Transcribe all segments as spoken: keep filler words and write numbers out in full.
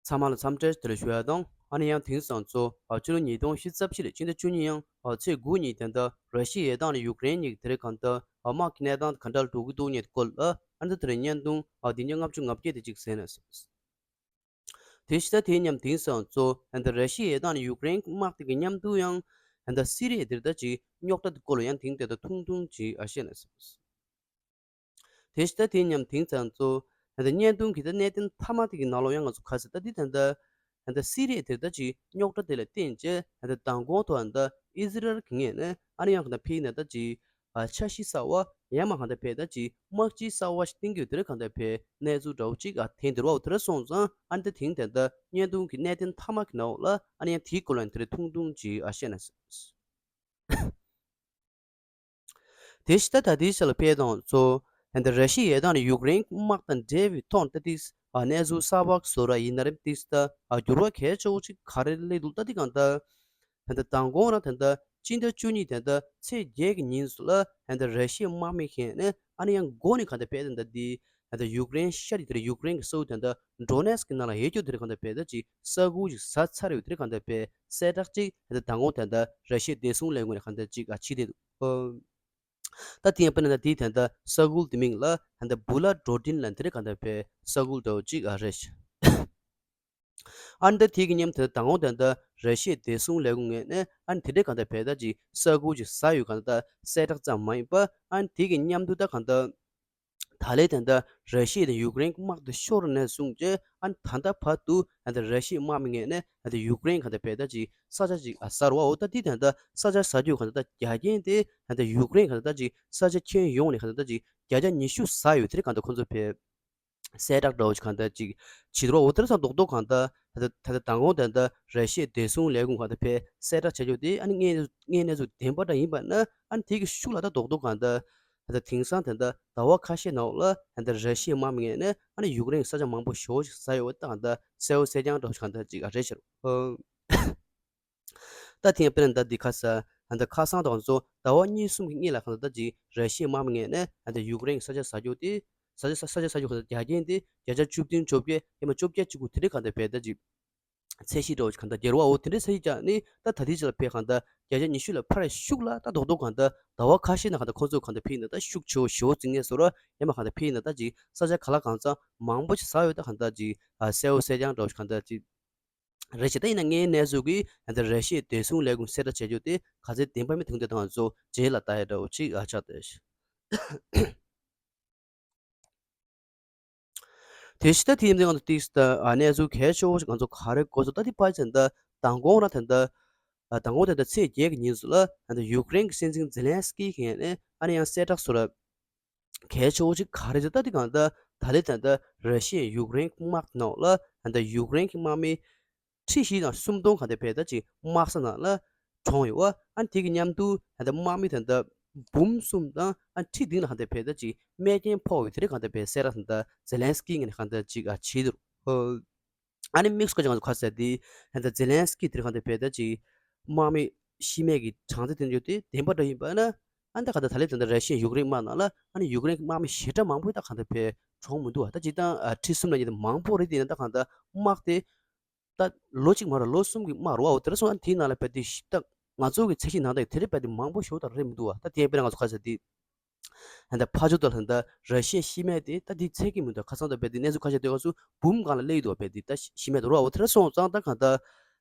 ཚང་མ་ལ་འཚམས་འདྲི་དེ་ལ་ཞུ་ཡ་དང་། ཨ་ནི་ཡང་དེང་སང་ཚོ་ཨ་ཕྱི་ལོ་ཉིས་སྟོང་ཉི་ཤུ་རྩ་བཞི་ལོའི་སྤྱི་ཟླ་བཅུ་གཉིས་ཡང་ཨ་ཚེས་དགུ་ཉིན་དེ་འདྲ་ར་ཤི་ཡའི་དང་ནི་ཡུཀ་རེན་གཉིས་ཀྱི་དེ་རིང་གང་ལྟར་ཨ་དམག་གི་གནས་སྟངས་ག་འདྲ་འགྲོ་གི་འདུག་མཁན་སྐོར་ལ་ཨ་ནི་དེ་རིང་བརྙན་ཐུང་ཨ་བདུན་བརྒྱ་ལྔ་བཅུ་ང་བརྒྱད་དེ་གཅིག་གསན་ན། དེ་བཞིན་དེ་མཉམ་དེང་སང་ཚོ་ཨ་ནི་ར་ཤི་ཡའི་དང་ནི་ཡུཀ་རེན་དམག་དེ་གི་མཉམ་དུ་ཡང་ཨ་ནི་སི་རི་ཡའི་དེ་འདྲ་ཅིག་རྙོག་དྲ་དེ་སྐོར་ལ་ཡང་དེང་དེ་འདྲ་ཐུང་ཐུང་ཅིག་ཨ་བཤད་ན། དེ་བཞིན་དེ་མཉམ་དེང་སང་ཚོ་ཨ་ནི་བརྙན་ཐུང་གི་ད་གནད་དོན་མཐའ་མ་དེ་གི་ནང་ལོགས་ཡང་ང་ཚོ་ག་ཚོད་ད་འདི་ད་ལྟ་ཨ་ནི་སི་རི་ཡའི་དེ་ད་ཅིག་རྙོག་དྲ་དེ་ལ་བརྟེན་བྱས་ཨ་ནི་མདང་དགོང་ཐོག་ཨ་ནི་ཨི་ཟི་རལ་གྱི་ངོས་ནས་ཨ་ནི་ཡང་ག་ད་ཕི་ན་ད་ཅིག་ཨ་འཆར་གཞི་གསར་བ་ཡང་མ་ག་ད་ཕེ་ད་ཅིག་དམག་སྤྱི་གསར་བ་ཞིག་བཏིང་གི་ཡོད་དེ་རེད། ག་ད་ཕེ་གནས་ཚུལ་འདྲ་བོ་ཅིག་ཨ་ཐེངས་འདིར་བ་འོ་དེ་རེད། སོང་ཙང་ཨ་ནི་ད་ཐེངས་དེ་ད་བརྙན་ཐུང་གི་གནད་དོན་མཐའ་མ་གི་ནང་ལ་ཨ་ནི་ཡང་དེའི་སྐོར་ལ་ཡང་དེ་རེད་ཐུང་ཐུང་ཅིག་ཨ་བཤད་ན། དེ་བཞིན་ད་ད་ལྟའི་ཆ་ལ་ཕེ་དང་ཚོ་ཨ་ནི་ར་ཤི་ཡའི་དང་ནི་ཡུཀ་རེན་དམག་དང་འབྲེལ་བའི་ཐོག་ད་ཏིས་ཨ་གནས་ཚུལ་གསར་བ་བཟོ་ར་ཡིན་ན་རེད། ཏིས་ད་ཨ་འགྱུར་བ་གལ་ཆེ་བོ་ཅིག་ག་རེ་སླེབས་འདུག་ད་འདི་གང་ད་ད་ལྟ་མདང་དགོང་རང་ད་ལྟ་སྤྱི་ཟླ་བཅུ་གཉིས་ད་ལྟ་ཚེས་བརྒྱད་ཀྱི་ཉིན་སུ་ལ་ད་ལྟ་ར་ཤི་ཡའི་དམག་མི་ཁེན་ནས་ཨ་ནི་ཡང་མགོ་ནས་གང་ལྟར་བས་ད་ལྟ་འདི་ད་ལྟ་ཡུཀ་རེན་ཤར་གྱི་དེར་ཡུཀ་རེན་གྱི་ས་ཁུལ་ད་ལྟ་ཌོ་ནེ་སི་ཀི་ནང་ལ་ཡོད་རྒྱུ་དེར་གང་ལྟར་བས་ད་ཅིག་ས་ཁུལ་ཅིག་ཟ་ཚར་ཡོད་དེར་གང་ལྟར་བས་གསལ་བསྒྲགས་ཅིག་ད་ལྟ་མདང་དགོང་ད་ལྟ་ར་ཤི་ཡའི་བདེ་སྲུང་ལས་ཁུངས་ནས་གང་ལྟར་ཅིག་ཨ་ཕྱི་དེ་འདུག་ད་དེ་ཡང་དཔེར་ན་ད་དེའི་ད་ལྟ་ས་ཁུལ་དེ་མིང་ལ་ད་ལྟ་བུ་ལ་ཌོ་ཏིན་ལ་དེ་རེད། གང་ལྟར་བས་ས་ཁུལ་འདྲ་བོ་ཅིག་ཨ་རེད། ཨ་ནི་ད་དེ་གི་མཉམ་དུ་མདང་དགོང་ད་ལྟ་ར་ཤི་ཡའི་བདེ་སྲུང་ལས་ཁུངས་ངོས་ནས་ཨ་ནི་དེ་འདྲའི་གང་ལྟར་བས་ད་ཅིག་ས་ཁུལ་ཅིག་ཟ་ཡོད་གང་ལྟར་གསལ་བསྒྲགས་ཙམ་མ་ཡིན་པ་ཨ་ནི་དེ་གི་མཉམ་དུ་ད་གང་ལྟར་ད་ལྟའི་ད་ལྟ་ར་ཤི་ཡ་དང་ཡུཀ་རེན་གྱི་དམག་དེ་ཤོར་ནས་བཟུང་བྱས་ཨ་ནི་ད་ལྟ་བར་དུ་ད་ལྟ་ར་ཤི་ཡའི་དམག་མི་ངོས་ནས་ད་ལྟ་ཡུཀ་རེན་གང་ལྟར་བས་ད་ཅིག་ས་ཆ་ཅིག་ཨ་ཟ་རུ་བ་འོ་ད་དེ་ད་ལྟ་ས་ཆ་ཟ་རྒྱུ་གང་ལྟར་ད་རྒྱ་རྒྱན་དེ་ད་ལྟ་ཡུཀ་རེན་གང་ལྟར་ད་ཅིག་ས་ཆ་ཁྱོན་ཡོངས་ནས་གང་ལྟར་ད་ཅིག་བརྒྱ་ཆ་ཉི་ཤུ་ཟ་ཡོད་དེ་རེད། གང་ལྟར་ཁོ་ཚོ་བས་གསལ་བསྒྲགས་འདྲ་བོ་ཅིག་གང་ལྟར་ཅིག་བྱེད་འགྲོ་འོ་དེར་ས་རྡོག་རྡོག་གང་ལྟར་ད་ལྟ་ད་ལྟ་མདང་དགོང་ད་ལྟ་ར་ཤི་ཡའི་བདེ་སྲུང་ལས་ཁུངས་གང་ལྟར་བས་གསལ་བསྒྲགས་བྱ་རྒྱུ་དེ་ཨ་ནི་དངོས་དངོས་གནས་ཚུལ་བདེན་པ་འདྲ་ཡིན་པ་ན་ཨ་ནི་དེ་གི་ཤུགས་ལ་ད་རྡོག་རྡོག་གང་ལྟར་ད་ལྟ་དེང་སང་ད་ལྟ་ཟླ་བ་ཁ་ཤས་ནང་ལ་ད་ལྟ་ར་ཤི་ཡའི་དམག་མི་ངོས་ནས་ཨ་ནི་ཡུཀ་རེན་གྱི་ས་ཆ་མང་པོ་ཞེ་པོ་ཅིག་ཟ་ཡོད་པ་ད་གང་ལྟར་གསལ་པོ་གསལ་རྐྱང་འདྲ་བོ་ཞིག་གང་ལྟར་ཅིག་ཨ་རེད་ཤག་ད་དེ་ཡང་དཔེར་ན་ད་འདི་ཁ་ས་ད་ཁ་སང་དང་ཚོ་ཟླ་བ་གཉིས་གསུམ་གྱི་སྔོན་ལ་གང་ལྟར་ད་ཅིག་ར་ཤི་ཡའི་དམག་མི་ངོས་ནས་ད་ལྟ་ཡུཀ་རེན་གྱི་ས་ཆ་ཟ་རྒྱུ་དེ་ས་ཆ་ས་ས་ཆ་ཟ་རྒྱུ་གང་ལྟར་རྒྱ་རྒྱན་དེ་བརྒྱ་ཆ་བཅུ་བདུན་བཅོ་བརྒྱད་ཡང་མ་བཅོ་བརྒྱད་གཅིག་དགུ་དེ་འདྲའི་གང་ལྟར་བས་ད་ཅིག་ཚད་གཞི་འདྲ་བོ་ཅིག་གང་ལྟར་རྒྱལ་བ་འོ་དེ་འདྲའི་ཚད་གཞི་ཀྱང་ནི་ད་ད་ལྟའི་ཆ་ལ་ཕེ་གང་ལྟར་བརྒྱ་ཆ་ཉི་ཤུ་ལ་ཕར་ཤུགས་ལ་ད་རྡོག་རྡོག་གང་ལྟར་ཟླ་བ་ཁ་ཤས་ནང་གང་ལྟར་ཁོ་ཚོས་གང་ལྟར་ཕེ་ཡིན་ན་ད་ཤུགས་ཆེ་བོ་ཞེ་པོ་འཛིན་ངེས་བཟོ་ར་ཡང་མ་གང་ལྟར་ཕེ་ཡིན་ན་ད་ཅིག་ས་ཆ་ག་ལ་གང་ཚང་མང་པོ་ཅིག་ཟ་ཡོད་ད་གང་ལྟར་ཅིག་ཨ་གསལ་པོ་གསལ་རྐྱང་འདྲ་བོ་ཅིག་གང་ལྟར་ཅིག་རེད་ཤག་ད་ཡིན་ན་ངའི་གནས་ཚུལ་གྱིས་ད་ལྟ་ར་ཤི་ཡའི་བདེ་སྲུང་ལས་ཁུངས་གསལ་བསྒྲགས་བྱ་རྒྱུ་དེ་ག་ཚད་བདེན་པ་མི་ཐུང་དེ་དང་ཚོ་རྗེས་ལ་ལྟ་ཡ་འདྲ་བོ་ཅིག་ཨ་ཆགས་ཏེ། དེ་ཕྱི་ད་དེའི་མདུན་དུ་ཏིག་ད་ཨ་གནས་ཚུལ་གལ་ཆེ་བོ་ཞིག་ང་ཚོ་ག་རེ་གོ་སོང་ད་དེ་ཕར་ཕྱིན་ད་མདང་དགོང་ར་ད་ལྟ་ཨ་མདང་དགོང་ད་ལྟ་ཚེས་བརྒྱད་ཀྱི་ཉིན་སུ་ལ་ད་ལྟ་ཡུཀ་རེན་གྱི་སྲིད་འཛིན་ཛེ་ལན་སི་ཀི་གིས་ཨ་ནི་ཡང་གསལ་བསྒྲགས་སུ་ར་གལ་ཆེ་བོ་ཅིག་ག་རེ་ཟེར་ད་དེ་གང་ལྟར་ད་ལྟའི་ད་ལྟ་ར་ཤི་ཡ་ཡུཀ་རེན་དམག་ནང་ལ་ད་ལྟ་ཡུཀ་རེན་གྱི་དམག་མི་ཁྲི་བཞི་དང་སུམ་སྟོང་གང་ལྟར་བས་ད་ཅིག་དམག་ས་ནང་ལ་གྲོངས་ཡོད་པ། ཨ་ནི་དེ་གི་མཉམ་དུ་ད་ལྟ་དམག་མི་ད་ལྟ་འབུམ་གསུམ་དང་ཨ་ཁྲི་བདུན་ལ་གང་ལྟར་བས་ད་ཅིག་རྨས་སྐྱོན་ཕོག་ཡོད་དེ་རེད། གང་ལྟར་བས་གསལ་བསྒྲགས་ད་ལྟ་ཛེ་ལན་སི་ཀི་ངོས་ནས་གང་ལྟར་ཅིག་ཨ་བྱས་འདུག་ཨ་ནི་དམིགས་སུ་བཀར་ཅིག་ང་ཚོ་ཁ་གསལ་འདི་ད་ལྟ་ཛེ་ལན་སི་ཀི་དེར་གང་ལྟར་བས་ད་ཅིག་དམག་མི་ཤི་རྨས་ཀྱི་གྲངས་ཚད་དེ་འདྲ་དེ་བདེན་པ་འདྲ་ཡིན་པ་ན་ཨ་ནི་ད་གང་ལྟར་ད་ལན་ད་ལྟ་ར་ཤི་ཡ་ཡུཀ་རེན་དམག་ནང་ལ་ཨ་ནི་ཡུཀ་རེན་གྱི་དམག་མི་ཞེ་དྲག་མང་པོ་ད་གང་ལྟར་བས་གྲོངས་མི་འདུག་ད་སྤྱིར་བཏང་ཨ་ཁྲི་གསུམ་ལ་ཉེ་དེ་མང་པོ་རེད། དེ་ཡིན་ན་ད་གང་ལྟར་དམག་དེ་ད་ལོ་གཅིག་མ་རེད་ལོ་གསུམ་གྱི་དམག་རེད་བ། འོ་དེ་ར་སོང་ཨ་ནི་དེའི་ནང་ལ་བས་དེ་ཞིབ་ད་ང་ཚོ་གི་ཚད་གཞི་ནང་ད་དེ་རེད་བས་དེ་མང་པོ་ཞེ་པོ་ད་རེད་མི་འདུག་བ། ད་དེ་ཡང་དཔེར་ན་ང་ཚོ་ཁ་ཤས་དེ། ད་ལྟ་ཕར་ཕྱོགས་དང་ད་ལྟ་ར་ཤི་ཡའི་ཤི་རྨས་དེ་ད་དེ་ཚད་ཀྱི་མི་འདུག་ཁ་སང་ད་བས་དེ་གནས་ཚུལ་ཁ་ཤས་ཐོས་སྐབས་སུ་འབུམ་སྒང་ལ་སླེབས་འདུག་བས་དེ་ད་ཤི་རྨས་དེ་རོ་འོ་དེ་ར་སོང་ཙང་ད་གང་ལྟར་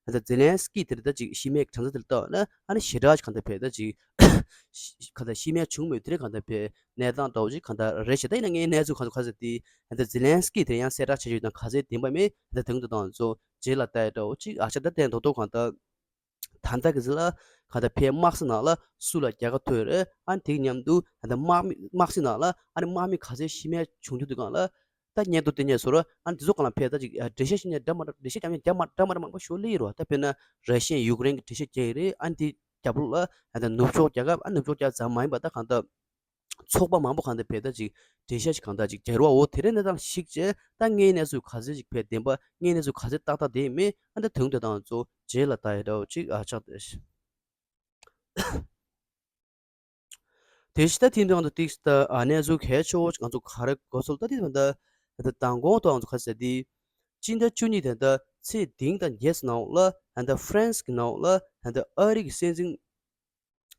ད་ལྟ་ཛེ་ལན་སི་ཀི་དེ་རེད་ད་ཅིག་ཤི་རྨས་ཀྱི་གྲངས་ཚད་དེ་ལ་བལྟས་པ་ན་ཨ་ནི་ཞེ་དྲག་ཅིག་གང་ལྟར་བས་ད་ཅིག་གང་ལྟར་ཤི་རྨས་བྱུང་མེད་དེ་རེད། གང་ལྟར་བས་གནས་སྟངས་འདྲ་བོ་ཅིག་གང་ལྟར་རེད་ཤག་ད་ཡིན་ན་ངའི་གནས་ཚུལ་གང་ཚོ་ཁ་ཤས་དེ་ད་ལྟ་ཛེ་ལན་སི་ཀི་དེ་ཡང་གསལ་བསྒྲགས་བྱེད་ཡོད་ན་ག་ཚད་བདེན་པ་མེད་ད་ལྟ་དུང་དུ་བཏང་ཚོ་རྗེས་ལ་ལྟ་ཡ་འདྲ་བོ་ཅིག་ཨ་ཆ་ད་བསྟན་རྡོག་རྡོག་གང་ལྟར། ད་ལྟ་གི་ཟི་ལ་ག་ད་ཕའི་དམག་ས་ནང་ལ་སུ་ལ་རྒྱལ་ཁ་ཐོབ་རེད། ཨ་ནི་དེ་གི་མཉམ་དུ་ད་ལྟ་དམག་མི་དམག་ས་ནང་ལ་ཨ་ནི་དམག་མི་ག་ཚད་ཤི་རྨས་བྱུང་རྒྱུ་དེ་གང་ལ་ད་བརྙན་ཐུང་དེ་ཉེ་སོ་ར་ཨ་ནི་དེ་ཚོ་གང་ལ་ཕའི་ད་ཅིག་འགྲེལ་བཤད་ཤེས་ཉེ་འདྲ་མ་འདྲ་འགྲེལ་བཤད་རྒྱབ་ཉེ་རྒྱབ་མ་འདྲ་མ་འདྲ་མང་པོ་ཞོ་ལེ་ཡི་རོ། ད་དཔེར་ན་ར་ཤི་ཡ་ཡུཀ་རེན་གི་འགྲེལ་བཤད་རྒྱག་ཡི་རེད། ཨ་ནི་དེ་རྒྱབ་ལོགས་ལ་ད་ལྟ་ནུབ་ཕྱོགས་རྒྱལ་ཁབ་ཨ་ནུབ་ཕྱོགས་རྒྱལ་ཙམ་མ་ཡིན་པ་ད་གང་ལྟར། ཚོགས་པ་མང་པོ་གང་དེ་བས་ད་ཅིག་འགྲེལ་བཤད་ཅིག་གང་ད་ཅིག་རྒྱག་རོགས་འོ་དེ་རིང་གནས་སྟངས་ཤིག་བྱས་ད་ངའི་གནས་ཚུལ་ག་ཚོད་ཅིག་བས་བདེན་པ་ངའི་གནས་ཚུལ་ག་ཚོད་ཏག་ཏག་དེ་མེད་ཨ་ད་དུང་དེ་དང་ཚོ་རྗེས་ལ་ལྟ་ཡ་འདྲ་བོ་ཅིག་ཨ་ཆགས་ཏེ། དེ་ཕྱི་ད་ཐེངས་དང་དུ་ཏིག་ད་ཨ་གནས་ཚུལ་གལ་ཆེ་བོ་ཅིག་ང་ཚོ་ག་རེ་གོ་སོང་ད་དེ་ད་ད་མདང་དགོང་དང་ང་ཚོ་ག་ཚོད་དེ་སྤྱི་ཟླ་བཅུ་གཉིས་དེ་ད་ ཚེས་བདུན་དང་བརྒྱད་ནང་ལ་ད་ལྟ་ཧྥ་རན་སི་གི་ནང་ལ་ད་ལྟ་ཨ་རི་གི་སྲིད་འཛིན་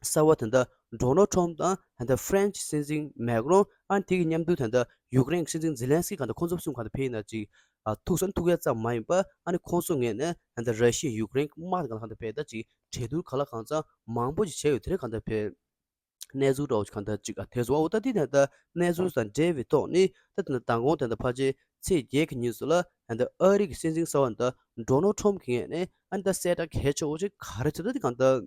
གསར་པ་ད་ལྟ་ཌོ་ནལ་ཊམ་དང་ད་ལྟ་ཧྥ་རན་སི་སྲིད་འཛིན་མེག་རོན། ཨ་ནི་དེ་གི་མཉམ་དུ་ད་ལྟ་ཡུཀ་རེན་གྱི་སྲིད་འཛིན་ཛེ་ལན་སི་ཀི་གང་ལྟར་ཁོང་ཚོ་གསུམ་གང་ལྟར་ཕེབས་ན་ཅིག་ཨ་ཐུག་སོང་། ཐུག་ཡ་ཙམ་མ་ཡིན་པ་ཨ་ནི་ཁོང་ཚོ་ངོས་ནས་ད་ལྟ་ར་ཤི་ཡ་ཡུཀ་རེན་གྱི་དམག་དེ་གང་ལྟར་གང་ལྟར་ཕེབས་ད་ཅིག་གྲོས་བསྡུར་གང་ལ་གང་འཚམ་མང་པོ་ཅིག་བྱས་ཡོད། དེ་རིང་གང་ལྟར་ཕེབས་གནས་ཚུལ་འདྲ་བོ་ཅིག་གང་ལྟར་ཅིག་ཨ་དེ་ཚོ་འོ་ད་དེ་ད་ལྟ་གནས་ཚུལ་དང་འབྲེལ་བའི་ཐོག་ནས་ད་ད་ལྟ་མདང་དགོང་ད་ལྟ་ཕལ་ཆེར་ཚེས་བརྒྱད་ཀྱི་ཉིན་སུ་ལ་ད་ལྟ་ཨ་རི་གི་སྲིད་འཛིན་གསར་པ་ད་ལྟ་ཌོ་ནལ་ཊམ་གྱི་ངོས་ནས་ཨ་ནི་ད་གསལ་བསྒྲགས་གལ་ཆེ་བོ་ཅིག་ག་རེ་བྱས་ད་དེ་གང་ལྟར།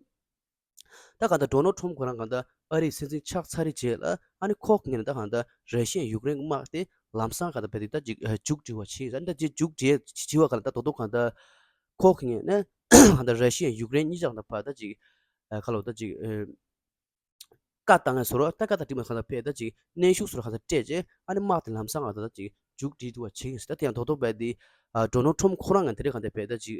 ད་གང་ལྟར་ཌོ་ནལ་ཊམ་ཁོ་རང་གང་ལྟར་ཨ་རིའི་སྲིད་འཛིན་ཆགས་ཚར་རེ་རྗེས་ལ་ཨ་ནི་ཁོ་གི་ངོས་ནས་ད་གང་ལྟར་ར་ཤི་ཡ་ཡུཀ་རེན་གྱི་དམག་དེ་ལམ་སང་གང་ལྟར་བས་དེ་ད་ཅིག་མཇུག་སྒྲིལ་བ་བྱས། ཨ་ནི་ད་ཅིག་མཇུག་སྒྲིལ་བྱས་པ་གང་ལྟར་ད་རྡོག་རྡོག་གང་ལྟར་ཁོ་གི་ངོས་ནས་གང་ལྟར་ར་ཤི་ཡ་ཡུཀ་རེན་གཉིས་ཆ་གང་ལྟར་བར་ད་ཅིག་ག་ལོ་ད་ཅིག་བཀའ་བཏང་ཡ་བཟོ་འདྲ། ད་བཀའ་དང་འགྲིག་མ་གང་ལྟར་བས་ད་ཅིག་གནོན་ཤུགས་བཟོ་འདྲ་གང་ལྟར་སྤྲད་རྗེས་ཨ་ནི་དམག་དེ་ལམ་སང་གང་ལྟར་ད་ཅིག་མཇུག་སྒྲིལ་བ་བྱས་ཡིན། ད་དེ་ཡང་རྡོག་རྡོག་བས་དེ་ཌོ་ནལ་ཊམ་ཁོ་རང་ངོས་ནས་དེ་རིང་གང་ལྟར་བས་ད་ཅིག་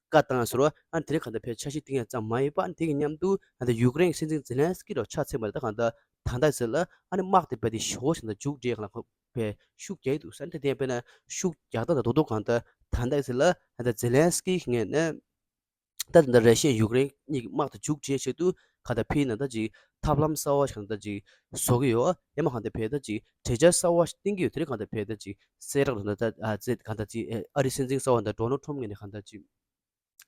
བཀའ་བཏང་ཡ་བཟོ་འདྲ། ཨ་ནི་དེ་རིང་གང་ལྟར་བས་འཆར་གཞི་བཏིང་ཡ་ཙམ་མ་ཡིན་པ་ཨ་ནི་དེ་གི་མཉམ་དུ་ཨ་ནི་ཡུཀ་རེན་གྱི་སྲིད་འཛིན་ཛེ་ལན་སི་ཀི་ར་ཆ་མཚོན་པ་ད་གང་ལྟར་ད་ལྟ་ཟེར་ལ་ཨ་ནི་དམག་དེ་བས་དེ་ཞོ་ཞིག་ད་མཇུག་སྒྲིལ་གང་ལ་ཁོ་བས་ཤུགས་རྒྱག་གི་འདུག་ཟེར། ཨ་ནི་དེ་བས་ན་ཤུགས་རྒྱག་སྟངས་ད་རྡོག་རྡོག་གང་ལྟར་ད་ལྟ་ཟེར་ལ་ཨ་ནི་ཛེ་ལན་སི་ཀི་ངོས་ནས་ད་ད་ལྟ་ར་ཤི་ཡ་ཡུཀ་རེན་གཉིས་ཀྱི་དམག་དེ་མཇུག་སྒྲིལ་ཆེད་དུ་གང་ལྟར་ཕྱི་ནང་ད་ཅིག་ཐབས་ལམ་གསར་བ་ཞིག་གང་ལྟར་ཅིག་བཟོ་གི་ཡོད། ཡང་མ་གང་ལྟར་བས་ད་ཅིག་གྲོས་འཆར་གསར་བ་ཞིག་བཏིང་གི་ཡོད། དེ་རིང་གང་ལྟར་བས་ད་ཅིག་གསལ་བསྒྲགས་ད་ད་ཨ་ཙེ་གང་ལྟར་ཅིག་ཨ་རི་སྲིད་འཛིན་གསར་པ་ད་ཌོ་ནལ་ཊམ་ངོས་ནས་གང་ལྟར་ཅིག་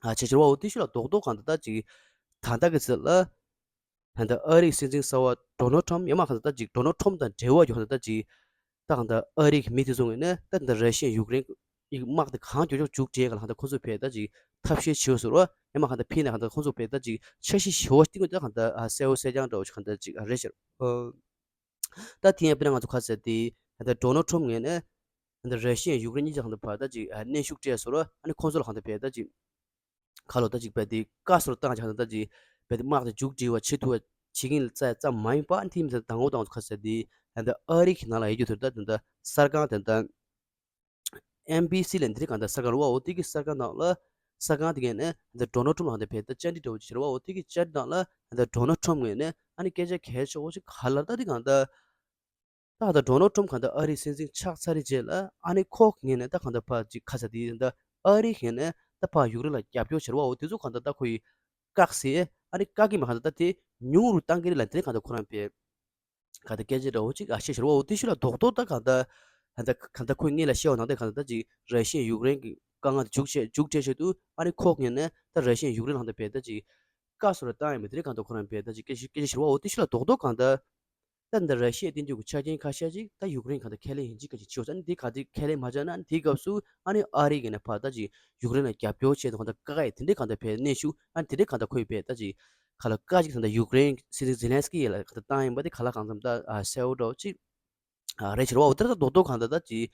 ཨ་བྱས་ཕྱིར་བ་འོ་དེ་ཤུལ་ལ་རྡོག་རྡོག་གང་ལྟར་ད་ཅིག་ད་ལྟ་གི་ཚེ་ལ་ད་ལྟ་ཨ་རིའི་སྲིད་འཛིན་གསར་པ་ཌོ་ནལ་ཊམ་ཡང་མ་གང་ལྟར་ད་ཅིག་ཌོ་ནལ་ཊམ་དང་འབྲེལ་བ་ཡོད་གང་ལྟར་ད་ཅིག་ད་གང་ལྟར་ཨ་རི་གི་མི་དེ་ཚོ་ངོས་ནས་ད་ད་ར་ཤི་ཡ་ཡུཀ་རེན་གྱི་དམག་དེ་གང་མགྱོགས་མགྱོགས་མཇུག་སྒྲིལ་གང་ལ་གང་ལྟར་ཁོ་ཚོས་བས་ད་ཅིག་ཐབས་ཤེས་བྱེད་ཟེར་བ། ཡང་མ་གང་ལྟར་ཕྱི་ནས་གང་ལྟར་ཁོ་ཚོས་བས་ད་ཅིག་འཆར་གཞི་ཞེ་པོ་ཅིག་བཏིང་དགོས། ད་གང་ལྟར་ཨ་གསལ་པོ་གསལ་རྐྱང་འདྲ་བོ་ཞིག་གང་ལྟར་ཅིག་ཨ་རེད་ཤག་ཨ་ད་དེ་ཡང་དཔེར་ན་ང་ཚོ་ཁ་གསལ་དེ་ད་ལྟ་ཌོ་ནལ་ཊམ་ངོས་ནས་ད་ལྟ་ར་ཤི་ཡ་ཡུཀ་རེན་གཉིས་ཆ་གང་ལྟར་བར་ད་ཅིག་ཨ་གནོན་ཤུགས་སྤྲད་ཟེར་བ། ཨ་ནི་ཁོ་ཚོ་ལ་གང་ལྟར་བས་ད་ཅིག་ཁ་ལོ་ད་ཅིག་བས་དེ་བཀའ་སོར་བཏང་ཆ་ད་ད་ཅིག་བས་དེ་དམག་དེ་མཇུག་སྒྲིལ་བ་བྱེད་ཐུབ་པ་བྱེད་ཀྱིན་ལ་བཙལ་ཙམ་མ་ཡིན་པ། ཨ་ནི་དེ་མིན་ད་དང་པོ་དང་ཁ་གསལ་དེ་ད་ལྟ་ཨ་རི་གི་ནང་ལ་ཡོད་རྒྱུ་དེ་ད་ད་གསར་ཁང་དེ་ད་ཨེན་བྷི་སི་ལབ་དེ་གང་ལྟར་གསར་ཁང་རེད་བ། འོ་དེ་གི་གསར་ཁང་ནང་ལ་གསར་ཁང་དེ་གས་ནས་ད་ཌོ་ནལ་ཊམ་ལ་ཧ་ད་བས་ད་བཅར་འདྲི་འདྲ་བོ་ཅིག་བྱེད་རེད་བ། འོ་དེ་གི་བཅར་འདྲི་ནང་ལ་ད་ཌོ་ནལ་ཊམ་ངོས་ནས་ཨ་ནི་སྐད་ཆ་གལ་ཆེ་བོ་ཅིག་ག་ལ་ད་དེ་གང་ལྟར་ད་ད་ཌོ་ནལ་ཊམ་གང་ལྟར་ཨ་རིའི་སྲིད་འཛིན་ཆགས་ཚར་རེ་རྗེས་ལ་ཨ་ནི་ཁོ་ངོས་ནས་ད་གང་ལྟར་ཕར་ཅིག་ཁ་ས་དེ་ད་ཨ་རི་ངོས་ནས་ད་ཕར་ཡུཀ་རེན་ལ་རྒྱབ་སྐྱོར་བྱེད་རེད་བ། འོ་དེ་ཚོ་གང་ལྟར་ད་ཁོ་ཡི་བཀག་སེ་ཨ་ནི་བཀག་གི་མ་གང་ལྟར་ད་དེ་ཉུང་རུ་བཏང་གི་རེད་ལབ་དེ་གང་ལྟར་ཁོ་རང་བས་ག་ད་སྐད་ཆ་འདྲ་བོ་ཅིག་ཨ་བཤད་ཤེས་རེད་བ། འོ་དེ་ཤུལ་ལ་རྡོག་རྡོག་ད་གང་ལྟར་ད་ད་གང་ལྟར་ཁོས་སྔོན་ལ་བཤད་པ་ནང་ལྟར་གང་ལྟར་ད་ཅིག་ར་ཤི་ཡ་ཡུཀ་རེན་གྱི་དཀའ་ངལ་དེ་མཇུག་བྱེད་མཇུག་བསྒྲིལ་ཆེད་དུ་ཨ་ནི་ཁོ་ངོས་ནས་ད་ར་ཤི་ཡ་ཡུཀ་རེན་ལ་ད་བས་ད་ཅིག་བཀའ་སོགས་ལ་བཏང་ཡོད་མེད་དེ་རིང་གང་ལྟར་ཁོ་རང་བས་ད་ཅིག་སྐད་ཆ་སྐད་ཆ་ཤེས་རེད་བ། འོ་དེ་ཤུལ་ལ་རྡོག་རྡོག་གང་ལྟར་ད་འདི་ར་ཤི་ཡའི་བསྟན་བཅོས་ཀྱི་ཆ་རྐྱེན་ཁ་ཤས་ཅིག་ད་ཡུཀ་རེན་གང་ལྟར་ཁས་ལེན་ཡིན་གཅིག་ག་ཅིག་བྱས་ཡོད་ས་ནི་དེ་ག་དེ་ཁས་ལེན་མ་བྱས་ན་དེའི་སྐབས་སུ་ཨ་ནི་ཨ་རི་གི་ནས་ཕར་ད་ཅིག་ཡུཀ་རེན་ལ་རྒྱབ་སྐྱོར་བྱས་ཏེ་གང་ལྟར་བཀག་ཡས་དེ་འདྲའི་གང་ལྟར་བས་གནོན་ཤུགས་ཨ་ནི་དེ་འདྲའི་གང་ལྟར་ཁོས་བས་ད་ཅིག་ག་ལ་བཀའ་ཅིག་ད་ལྟ་ཡུཀ་རེན་སྲིད་འཛིན་ཛེ་ལན་སི་ཀི་ཡ་ལ་ག་ད་བཏང་ཡིན་པ་དེ་ག་ལ་གང་འཚམ་ད་ཨ་གསལ་བོ་འདྲ་བོ་ཅིག་ཨ་རེད་ཤེས་རེད་བ། འོ་དེ་ད་རྡོག་རྡོག་གང་ལྟར་ད་ཅིག་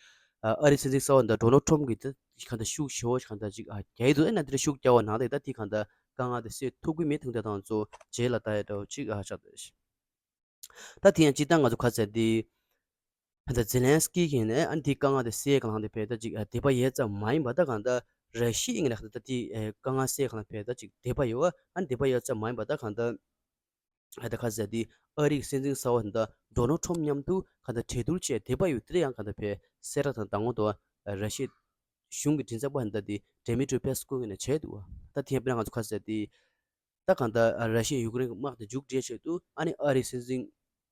ཨ་ཨ་རི་སྲིད་འཛིན་གསར་པ་ད་ཌོ་ནལ་ཊམ་གི་ད་གང་ལྟར་ཤུགས་ཞེ་པོ་ཞིག་གང་ལྟར་ཅིག་ཨ་རྒྱག་གི་འདུག་ཨ་ན་དེ་འདྲ་ཤུགས་རྒྱག་པ་ནང་དེ་ད་དེ་གང་ལྟར་དཀའ་ངལ་དེ་སེལ་ཐུབ་ཀྱི་མེད་ཐུབ་འདྲ་དང་ཚོ་རྗེས་ལ་ལྟ་ཡ་འདྲ་བོ་ཅིག་ཨ་ཆགས་འདུག་ད་དེ་ཡང་སྤྱིར་བཏང་ང་ཚོ་ག་ཚད་དེ་ད་ཛེ་ལན་སི་ཀི་གིས་ནས་ཨ་ནི་དེ་དཀའ་ངལ་དེ་སེལ་གང་ལྟར་བས་ད་ཅིག་ཨ་དད་པ་ཡོད་ཙམ་མ་ཡིན་པ་ད་གང་ལྟར་ར་ཤི་ཡ་ངོས་ནས་གང་ལྟར་ད་དེ་ཨ་དཀའ་ངལ་སེལ་གང་ལྟར་བས་ད་ཅིག་དད་པ་ཡོད་ཨ་ནི་དད་པ་ཡོད་ཙམ་མ་ཡིན་པ་ད་གང་ལྟར་ཨ་ད་ག་ཟེར་དེ་ཨ་རིའི་སྲིད་འཛིན་གསར་པ་ད་ལྟ་ཌོ་ནལ་ཊམ་མཉམ་དུ་ག་ད་གྲོས་བསྡུར་བྱས་དེ་བ་ཡོད་དེ་ཡང་ག་ད་བས་གསལ་བསྒྲགས་དང་མདང་དགོང་དུ་ར་ཤི་ཡའི་གཞུང་གི་མགྲིན་ཚབ་པ་ད་དེ་ཌེ་མི་ཏྲི་པེ་སི་ཀོ་ངོས་ནས་བྱས་འདུག་ད་དེ་ཡང་དཔེར་ན་ང་ཚོ་ག་ཟེར་དེ་ད་གང་ལྟར་ར་ཤི་ཡའི་ཡུཀ་རེན་གྱི་དམག་དེ་མཇུག་སྒྲིལ་ཆེད་དུ་ཨ་ནི་ཨ་རིའི་སྲིད་འཛིན་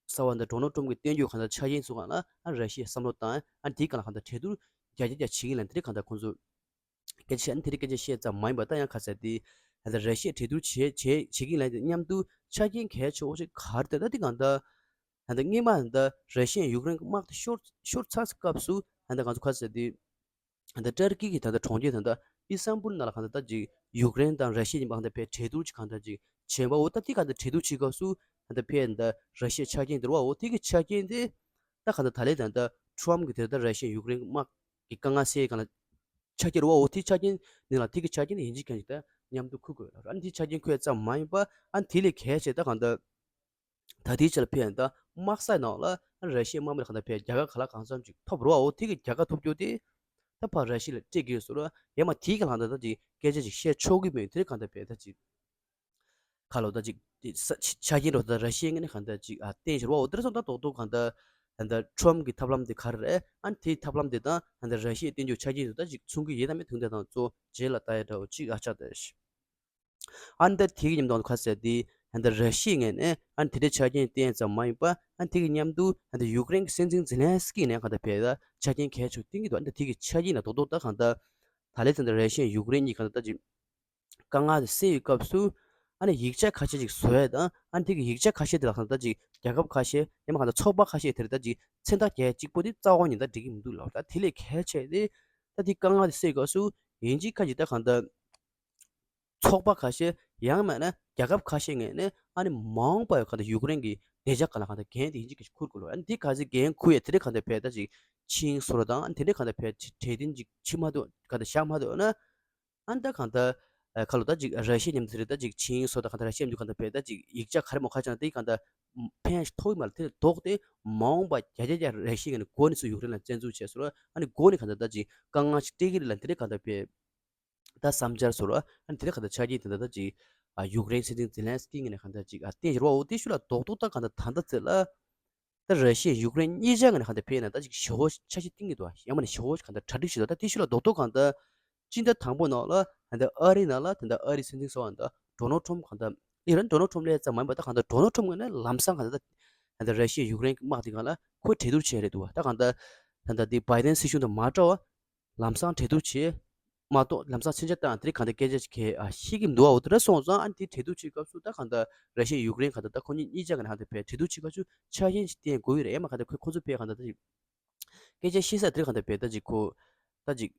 གསར་པ་ད་ཌོ་ནལ་ཊམ་གྱིས་བཏོན་རྒྱུ་གང་ལྟར་ཆ་རྐྱེན་ཚོ་གང་ལ་ཨ་ར་ཤི་ཡས་བསམ་བློ་བཏང་ཨ་དེའི་སྒང་ལ་གང་ལྟར་གྲོས་བསྡུར་རྒྱ་རྒྱ་རྒྱ་བྱེད་ཀྱིན་ལ་དེ་རིང་གང་ལྟར་ཁོང་ཚོ་སྐད་ཆ་ཨ་ནི་དེ་རིང་སྐད་ཆ་བཤད་ཙམ་མ་ཡིན་པ་ད་ཡང་ག་ཟེར་དེ་ད་ལྟ་ར་ཤི་ཡས་གྲོས་བསྡུར་བྱེད་བྱེད་བྱེད་ཀྱིན་ལ་དེ་མཉམ་དུ་ཆ་རྐྱེན་གལ་ཆེ་བོ་ཞིག་ག་རེ་དེ་ད་དེ་གང་ལྟར་ད་ལྟ་སྔོན་མ་ད་ལྟ་ར་ཤི་ཡས་ཡུཀ་རེན་གྱི་དམག་དེ་ཤོར་ཤོར་ཚར་སྐབས་སུ་ད་ལྟ་ང་ཚོ་ག་ཟེར་དེ་ད་ལྟ་ཏར་ཀི་གི་ད་ལྟ་གྲོང་ཁྱེར་ད་ལྟ་ཨི་སྟན་བུལ་ནང་ལ་གང་ལྟར་ད་ཅིག་ཡུཀ་རེན་དང་ར་ཤི་ཡ་གཉིས་པ་གང་ལྟར་བས་གྲོས་བསྡུར་ཅིག་གང་ལྟར་ཅིག་བྱས་པ་འོ་ད་དེ་གང་ལྟར་གྲོས་བསྡུར་བྱེད་སྐབས་སུ་ད་ལྟ་ཕར་ད་ལྟ་ར་ཤི་ཡའི་ཆ་རྐྱེན་དེ་རེད་བ། འོ་དེ་གི་ཆ་རྐྱེན་དེ་ད་གང་ལྟར་ད་ལན་ད་ལྟ་ཊམ་གི་དེ་ད་ལྟ་ར་ཤི་ཡ་ཡུཀ་རེན་དམག་གི་དཀའ་ངལ་སེལ་གང་ལ་ཆ་རྐྱེན་རེད་བ། འོ་དེ་ཆ་རྐྱེན་ནི་ལ་དེ་གི་ཆ་རྐྱེན་དེ་ཡིན་གཅིག་མིན་གཅིག་ད་མཉམ་དུ་འཁུར་དགོས་ལ་ཨ་ནི་དེ་ཆ་རྐྱེན་འཁུར་ཡ་ཙམ་མ་ཡིན་པ་ཨ་ནི་དེ་ལས་གལ་ཆེ་ད་གང་ལྟར། ད་ལྟའི་ཆར་ཕར་ད་དམག་ས་ནང་ལ་ར་ཤི་ཡའི་དམག་མི་ལ་གང་ལྟར་ཕར་རྒྱལ་ཁ་ག་ལ་གང་འཚམ་ཅིག་ཐོབ་རེད་བ། འོ་དེ་གི་རྒྱལ་ཁ་ཐོབ་རྒྱུ་དེ་ད་ཕར་ར་ཤི་ཡ་ལ་སྤྲད་ཀྱི་ཡོད་ཟེར་ར། ཡང་མ་དེའི་གི་ལྷང་ད་ད་ཅིག་སྐད་ཆ་ཅིག་བཤད་ཆོག་གི་མེད། དེ་གང་ལྟར་ཕར་ད་ཅིག་ཁ་ལོ་ད་ཅིག་ཆ་རྐྱེན་རོ་ད་ར་ཤི་ཡའི་ངོས་ནས་གང་ལྟར་ཅིག་ཨ་བསྟན་ཟེར་བ། འོ་དེར་སོང་ད་རྡོག་རྡོག་གང་ལྟར་ ད་ལྟ་ཁྲོམ་གྱི་ཐབས་ལམ་དེ་ག་རེ་རེད། ཨ་ནི་དེའི་ཐབས་ལམ་དེ་དང་ད་ལྟ་ར་ཤི་ཡའི་བསྟན་འགྱུར་ཆ་རྐྱེན་དེ་ད་ཅིག་མཚུངས་ཀྱི་ཡོད་དམ་མེད་དེ་དང་གཙོ་བོ་རྗེས་ལ་ལྟ་ཡ་འདྲ་བོ་ཅིག་ཨ་ཆགས་བསྡད་ཤག་ཨ་ནི་ད་དེ་གི་མཉམ་དུ་ག་ཟེར་དེ་ད་ལྟ་ར་ཤི་ཡའི་ངོས་ནས་ཨ་ནི་དེ་འདྲའི་ཆ་རྐྱེན་བསྟན་ཙམ་མ་ཡིན་པ། ཨ་ནི་དེ་གི་མཉམ་དུ་ད་ལྟ་ཡུཀ་རེན་གྱི་སྲིད་འཛིན་ཛེ་ལན་སི་ཀི་ནས་གང་ལྟར་བས་ད་ཆ་རྐྱེན་གལ་ཆེ་བསྟན་གྱི་འདུག་ཨ་ནི་ད་དེ་གི་ཆ་རྐྱེན་ལ་རྡོག་རྡོག་ད་གང་ལྟར་ད་ལན་ད་ལྟ་ར་ཤི་ཡ་ཡུཀ་རེན་གཉིས་གང་ལྟར་ད་ཅིག་དཀའ་ངལ་དེ་སེལ་བའི་སྐབས་སུ། ཨ་ནི་ཡིག་ཆ་ཁ་ཤས་ཅིག་བཟོ་ཡས་དང་། ཨ་ནི་དེ་གི་ཡིག་ཆ་ཁ་ཤས་དེ་ལ་གང་ལྟར་ཅིག་རྒྱལ་ཁབ་ཁ་ཤས་ཡང་མིན་གང་ལྟར་ཚོགས་པ་ཁ་ཤས་དེར་ད་ཅིག་མཚན་རྟགས་རྒྱག་གཅིག་པོ་དེ་རྩ་བ་ཉིད་ནས་འགྲིག་གི་མི་འདུག་ལབ། ད་དེ་ལས་གལ་ཆེ་དེ་ད་དེ་དཀའ་ངལ་དེ་སེལ་སྐབས་སུ་ཡིན་གཅིག་ཁ་ཅིག་ད་གང་ལྟར་ཚོགས་པ་ཁ་ཤས་ཡང་མིན་ན་རྒྱལ་ཁབ་ཁ་ཤས་ངོས་ནས་ཨ་ནི་མ་འོངས་པ་ཡི་གང་ལྟར་ཡུཀ་རེན་གྱི་བདེ་འཇགས་སྒང་ལ་གང་ལྟར་འགན་དེ་ཡིན་གཅིག་ཁ་ཅིག་འཁུར་དགོས་ལོ། ཨ་ནི་དེ་ག་ཚོད་འགན་འཁུར་ཡས་དེ་འདྲ་གང་ལྟར་བས་ད་ཅིག་ཆིངས་བཟོ་ར་དང་། ཨ་ནི་དེ་འདྲ་གང་ལྟར་བས་གྲོས་མཐུན་ཅིག་ཕྱི་མ་གཏོགས་གང་ལྟར་བཞག་མ་ཐུབ་ན། ཨ་ནི་ད་གང་ལྟར་ཨ་ཁ་ལོ་ད་ཅིག་ར་ཤི་ཡ་མཉམ་དུ་རེད། ད་ཅིག་ཆིངས་བཟོ་ད་གང་ལྟར་ར་ཤི་ཡ་མཉམ་དུ་གང་ལྟར་བས་ད་ཅིག་ཡིག་ཆ་ག་རེ་མོ་ཁ་ཅང་དེ་གང་ལྟར་ཕན་ཐོགས་ཀྱི་མ་རེད། དེ་ལས་ལྡོག་སྟེ་མ་འོངས་པ་བརྒྱ་ཆ་བརྒྱ་ར་ཤི་ཡ་ནས་འགོ་ནས་ཚུར་ཡུཀ་རེན་ལ་བཙན་འཛུལ་བྱས་སོང་ར། ཨ་ནི་འགོ་ནས་གང་ལྟར་ད་ཅིག་དཀའ་ངལ་ཞིག་སྤྲད་ཀྱི་རེད་ལབ་དེ་འདྲ་གང་ལྟར་བས་ད་བསམ་འཆར་བཟོ་ར། ཨ་ནི་དེ་འདྲ་གང་ལྟར་ཆ་རྐྱེན་དེ་འདྲ་ད་ཅིག་ཨ་ཡུཀ་རེན་སྲིད་འཛིན་ཛེ་ལན་སི་ཀི་ངོས་ནས་གང་ལྟར་ཅིག་ཨ་བསྟན་བཞག་པ་འོ་དེ་ཤུགས་ལ་རྡོག་རྡོག་ད་གང་ལྟར་ད་ལྟ་ཚེ་ལ། ད་ར་ཤི་ཡ་ཡུཀ་རེན་གཉིས་ཆ་ངོས་ནས་གང་ལྟར་བས་ན་ད་ཅིག་ཞེ་པོ་ཆ་ཤས་བསྟན་གྱི་འདུག་ཡང་མིན་ན་ཞེ་པོ་གང་ལྟར་གྲ་སྒྲིག་བྱེད་དོ། ད་དེ་ཤུགས་ལ་རྡོག་རྡོག་གང་ལྟར་སྤྱི་ཟླ་དང་པོ་ནང་ལ་ད་ལྟ་ཨ་རི་ནང་ལ་ད་ལྟ་ཨ་རིའི་སྲིད་འཛིན་ཟེར་བ་ད་ལྟ་ཌོ་ནལ་ཊམ་གང་ལྟར་ཨི་རན་ཌོ་ནལ་ཊམ་སླེབས་ཙམ་མ་ཡིན་པ་ད་གང་ལྟར་ཌོ་ནལ་ཊམ་ངོས་ནས་ལམ་སང་གང་ལྟར་ད་ལྟ་ར་ཤི་ཡ་ཡུཀ་རེན་གྱི་དམག་དེ་གང་ལ་ཁོས་གྲོས་བསྡུར་བྱས་རེད་འདུག་ད་གང་ལྟར་ད་ལྟ་དེ་བྷའི་ཌེན་སྲིད་གཞུང་དང་མ་འདྲ་བ། ལམ་སང་གྲོས་བསྡུར་བྱས་མ་གཏོགས་ལམ་སང་མཚོན་ཆ་བཏང་དེ་རིང་གང་ལྟར་སྐད་ཆ་ཞིག་གས་ཨ་ཤེས་ཀྱི་མི་འདུག་ཨ། འོ་དེ་འདྲ་སོང་ཙང་ཨ་ནི་དེ་གྲོས་བསྡུར་བྱེད་སྐབས་སུ་ད་གང་ལྟར་ར་ཤི་ཡ་ཡུཀ་རེན་གང་ལྟར་ད་ཁོ་གཉིས་གཉིས་ཆ་ག་ནས་གང་ལྟར་བས་གྲོས་བསྡུར་བྱེད་སྐབས་སུ་ཆ་རྐྱེན་ཞིག་བསྟན་དགོས་ཀྱི་རེད། ཡང་མ་གང་ལྟར་ཁོ་ཁོ་ཚོ་བས་གང་ལྟར་ད་ཅིག་སྐད་ཆ་བཤད་ས་དེ་རིང་གང་ལྟར་བས་ད་ཅིག་ཁོ་ད་ཅིག་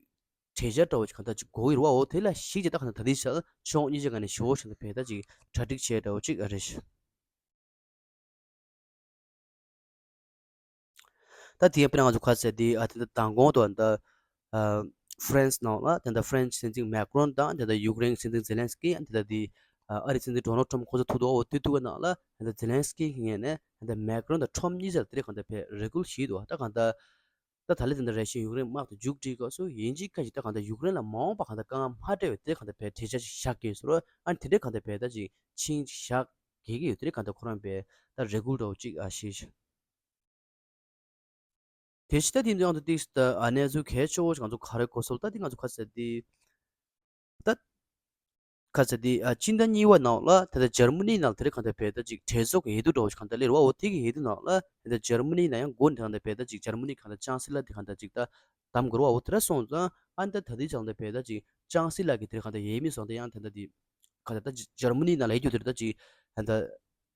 གྲོས་འཆར་འདྲ་བོ་ཞིག་གང་ལྟར་ཅིག་དགོས་ཀྱི་རེད་བ། འོ་དེ་ལ་གཞིགས་བྱས་ད་གང་ལྟར་ད་ལྟའི་ཆར་ཕྱོགས་གཉིས་ཆ་ག་ནས་ཞེ་པོ་ཞིག་གང་ལྟར་བས་ད་ཅིག་གྲ་སྒྲིག་བྱས་འདྲ་བོ་ཅིག་ཨ་རེད། ད་དེ་ཡང་དཔེར་ན་ང་ཚོ་ག་ཟེར་དེ་ཨ་དེ་འདྲ་མདང་དགོང་དུ་ད་ཨ་ཧྥ་རན་སི་ནང་ལ་དེ་འདྲ་ཧྥ་རན་སི་སྲིད་འཛིན་མེག་རོན་དང་དེ་འདྲ་ཡུཀ་རེན་སྲིད་འཛིན་ཛེ་ལན་སི་ཀི་ཨ་དེ་འདྲ་དེ་ཨ་ཨ་རི་སྲིད་འཛིན་ཌོ་ནལ་ཊམ་ཁོ་ཚོ་ཐུག་འདུག་འོ་དེ་ཐུག་པ་ནང་ལ་དེ་འདྲ་ཛེ་ལན་སི་ཀི་གི་ངོས་ནས་དེ་འདྲ་མེག་རོན་དང་ཊམ་གཉིས་ཆར་དེ་འདྲ་གང་ལྟར་བས་རེ་སྐུལ་བྱས་འདུག་ད་གང་ལྟར་ད་ད་ལན་དེ་འདྲ་ར་ཤི་ཡ་ཡུཀ་རེན་དམག་དེ་མཇུག་སྒྲིལ་སྐབས་སུ་ཡིན་གཅིག་ཁ་ཅིག་ད་གང་ལྟར་ཡུཀ་རེན་ལ་མ་འོངས་པ་གང་ལྟར་དཀའ་ངལ་མ་སྤྲད་པའི་དེ་གང་ལྟར་བས་གྲོས་འཆར་ཞིག་བཞག་གི་ཡོད་ཟེར་བ། ཨ་ནི་དེ་འདྲའི་གང་ལྟར་བས་ད་ཅིག་ཆིངས་ཞིག་བཞག་གི་ཡོད། དེ་རིང་གང་ལྟར་ཁོ་རང་བས་ད་རེ་སྐུལ་འདྲ་བོ་ཅིག་ཨ་བྱས་ཤག་དེ་ཕྱི་ད་དེ་འདྲ་ཡང་དུ་ཏིག་ད་ཨ་གནས་ཚུལ་གལ་ཆེ་བོ་ཞིག་ང་ཚོ་ག་རེ་གོ་སོང་ད་དེ་ང་ཚོ་ག་ཟེར་དེ་ད་ག་ཟེར་དེ་ཨ་སྤྱི་ཟླ་གཉིས་པ་ནང་ལ་དེ་ད་འཇར་མ་ནི་ནང་དེ་རིང་གང་ལྟར་བས་ད་ཅིག་གྲོས་ཚོགས་ཀྱི་འོས་བསྡུ་འདྲ་བོ་ཞིག་གང་ལྟར་སླེབས་རེད་བ། འོ་དེ་གི་འོས་བསྡུ་ནང་ལ་དེ་ད་འཇར་མ་ནི་ནང་ཡང་འགོ་ནས་གང་ལྟར་བས་ད་ཅིག་འཇར་མ་ནི་གང་ལྟར་ཅང་སི་ལར་དེ་གང་ལྟར་ཅིག་ད་གདམ་དགོས་རེད་བ། འོ་དེ་འདྲ་སོང་ཙང་ཨ་ནི་ད་ད་དེ་ཅང་ལྟར་བས་ད་ཅིག་ཅང་སི་ལར་གི་དེ་རིང་གང་ལྟར་འོས་མི་སོང་དེ་ཡང་དེ་ད་དེ་ག་ད་ད་འཇར་མ་ནི་ནང་ལ་ཡོད་རྒྱུ་དེར་ད་ཅིག་ད་ད་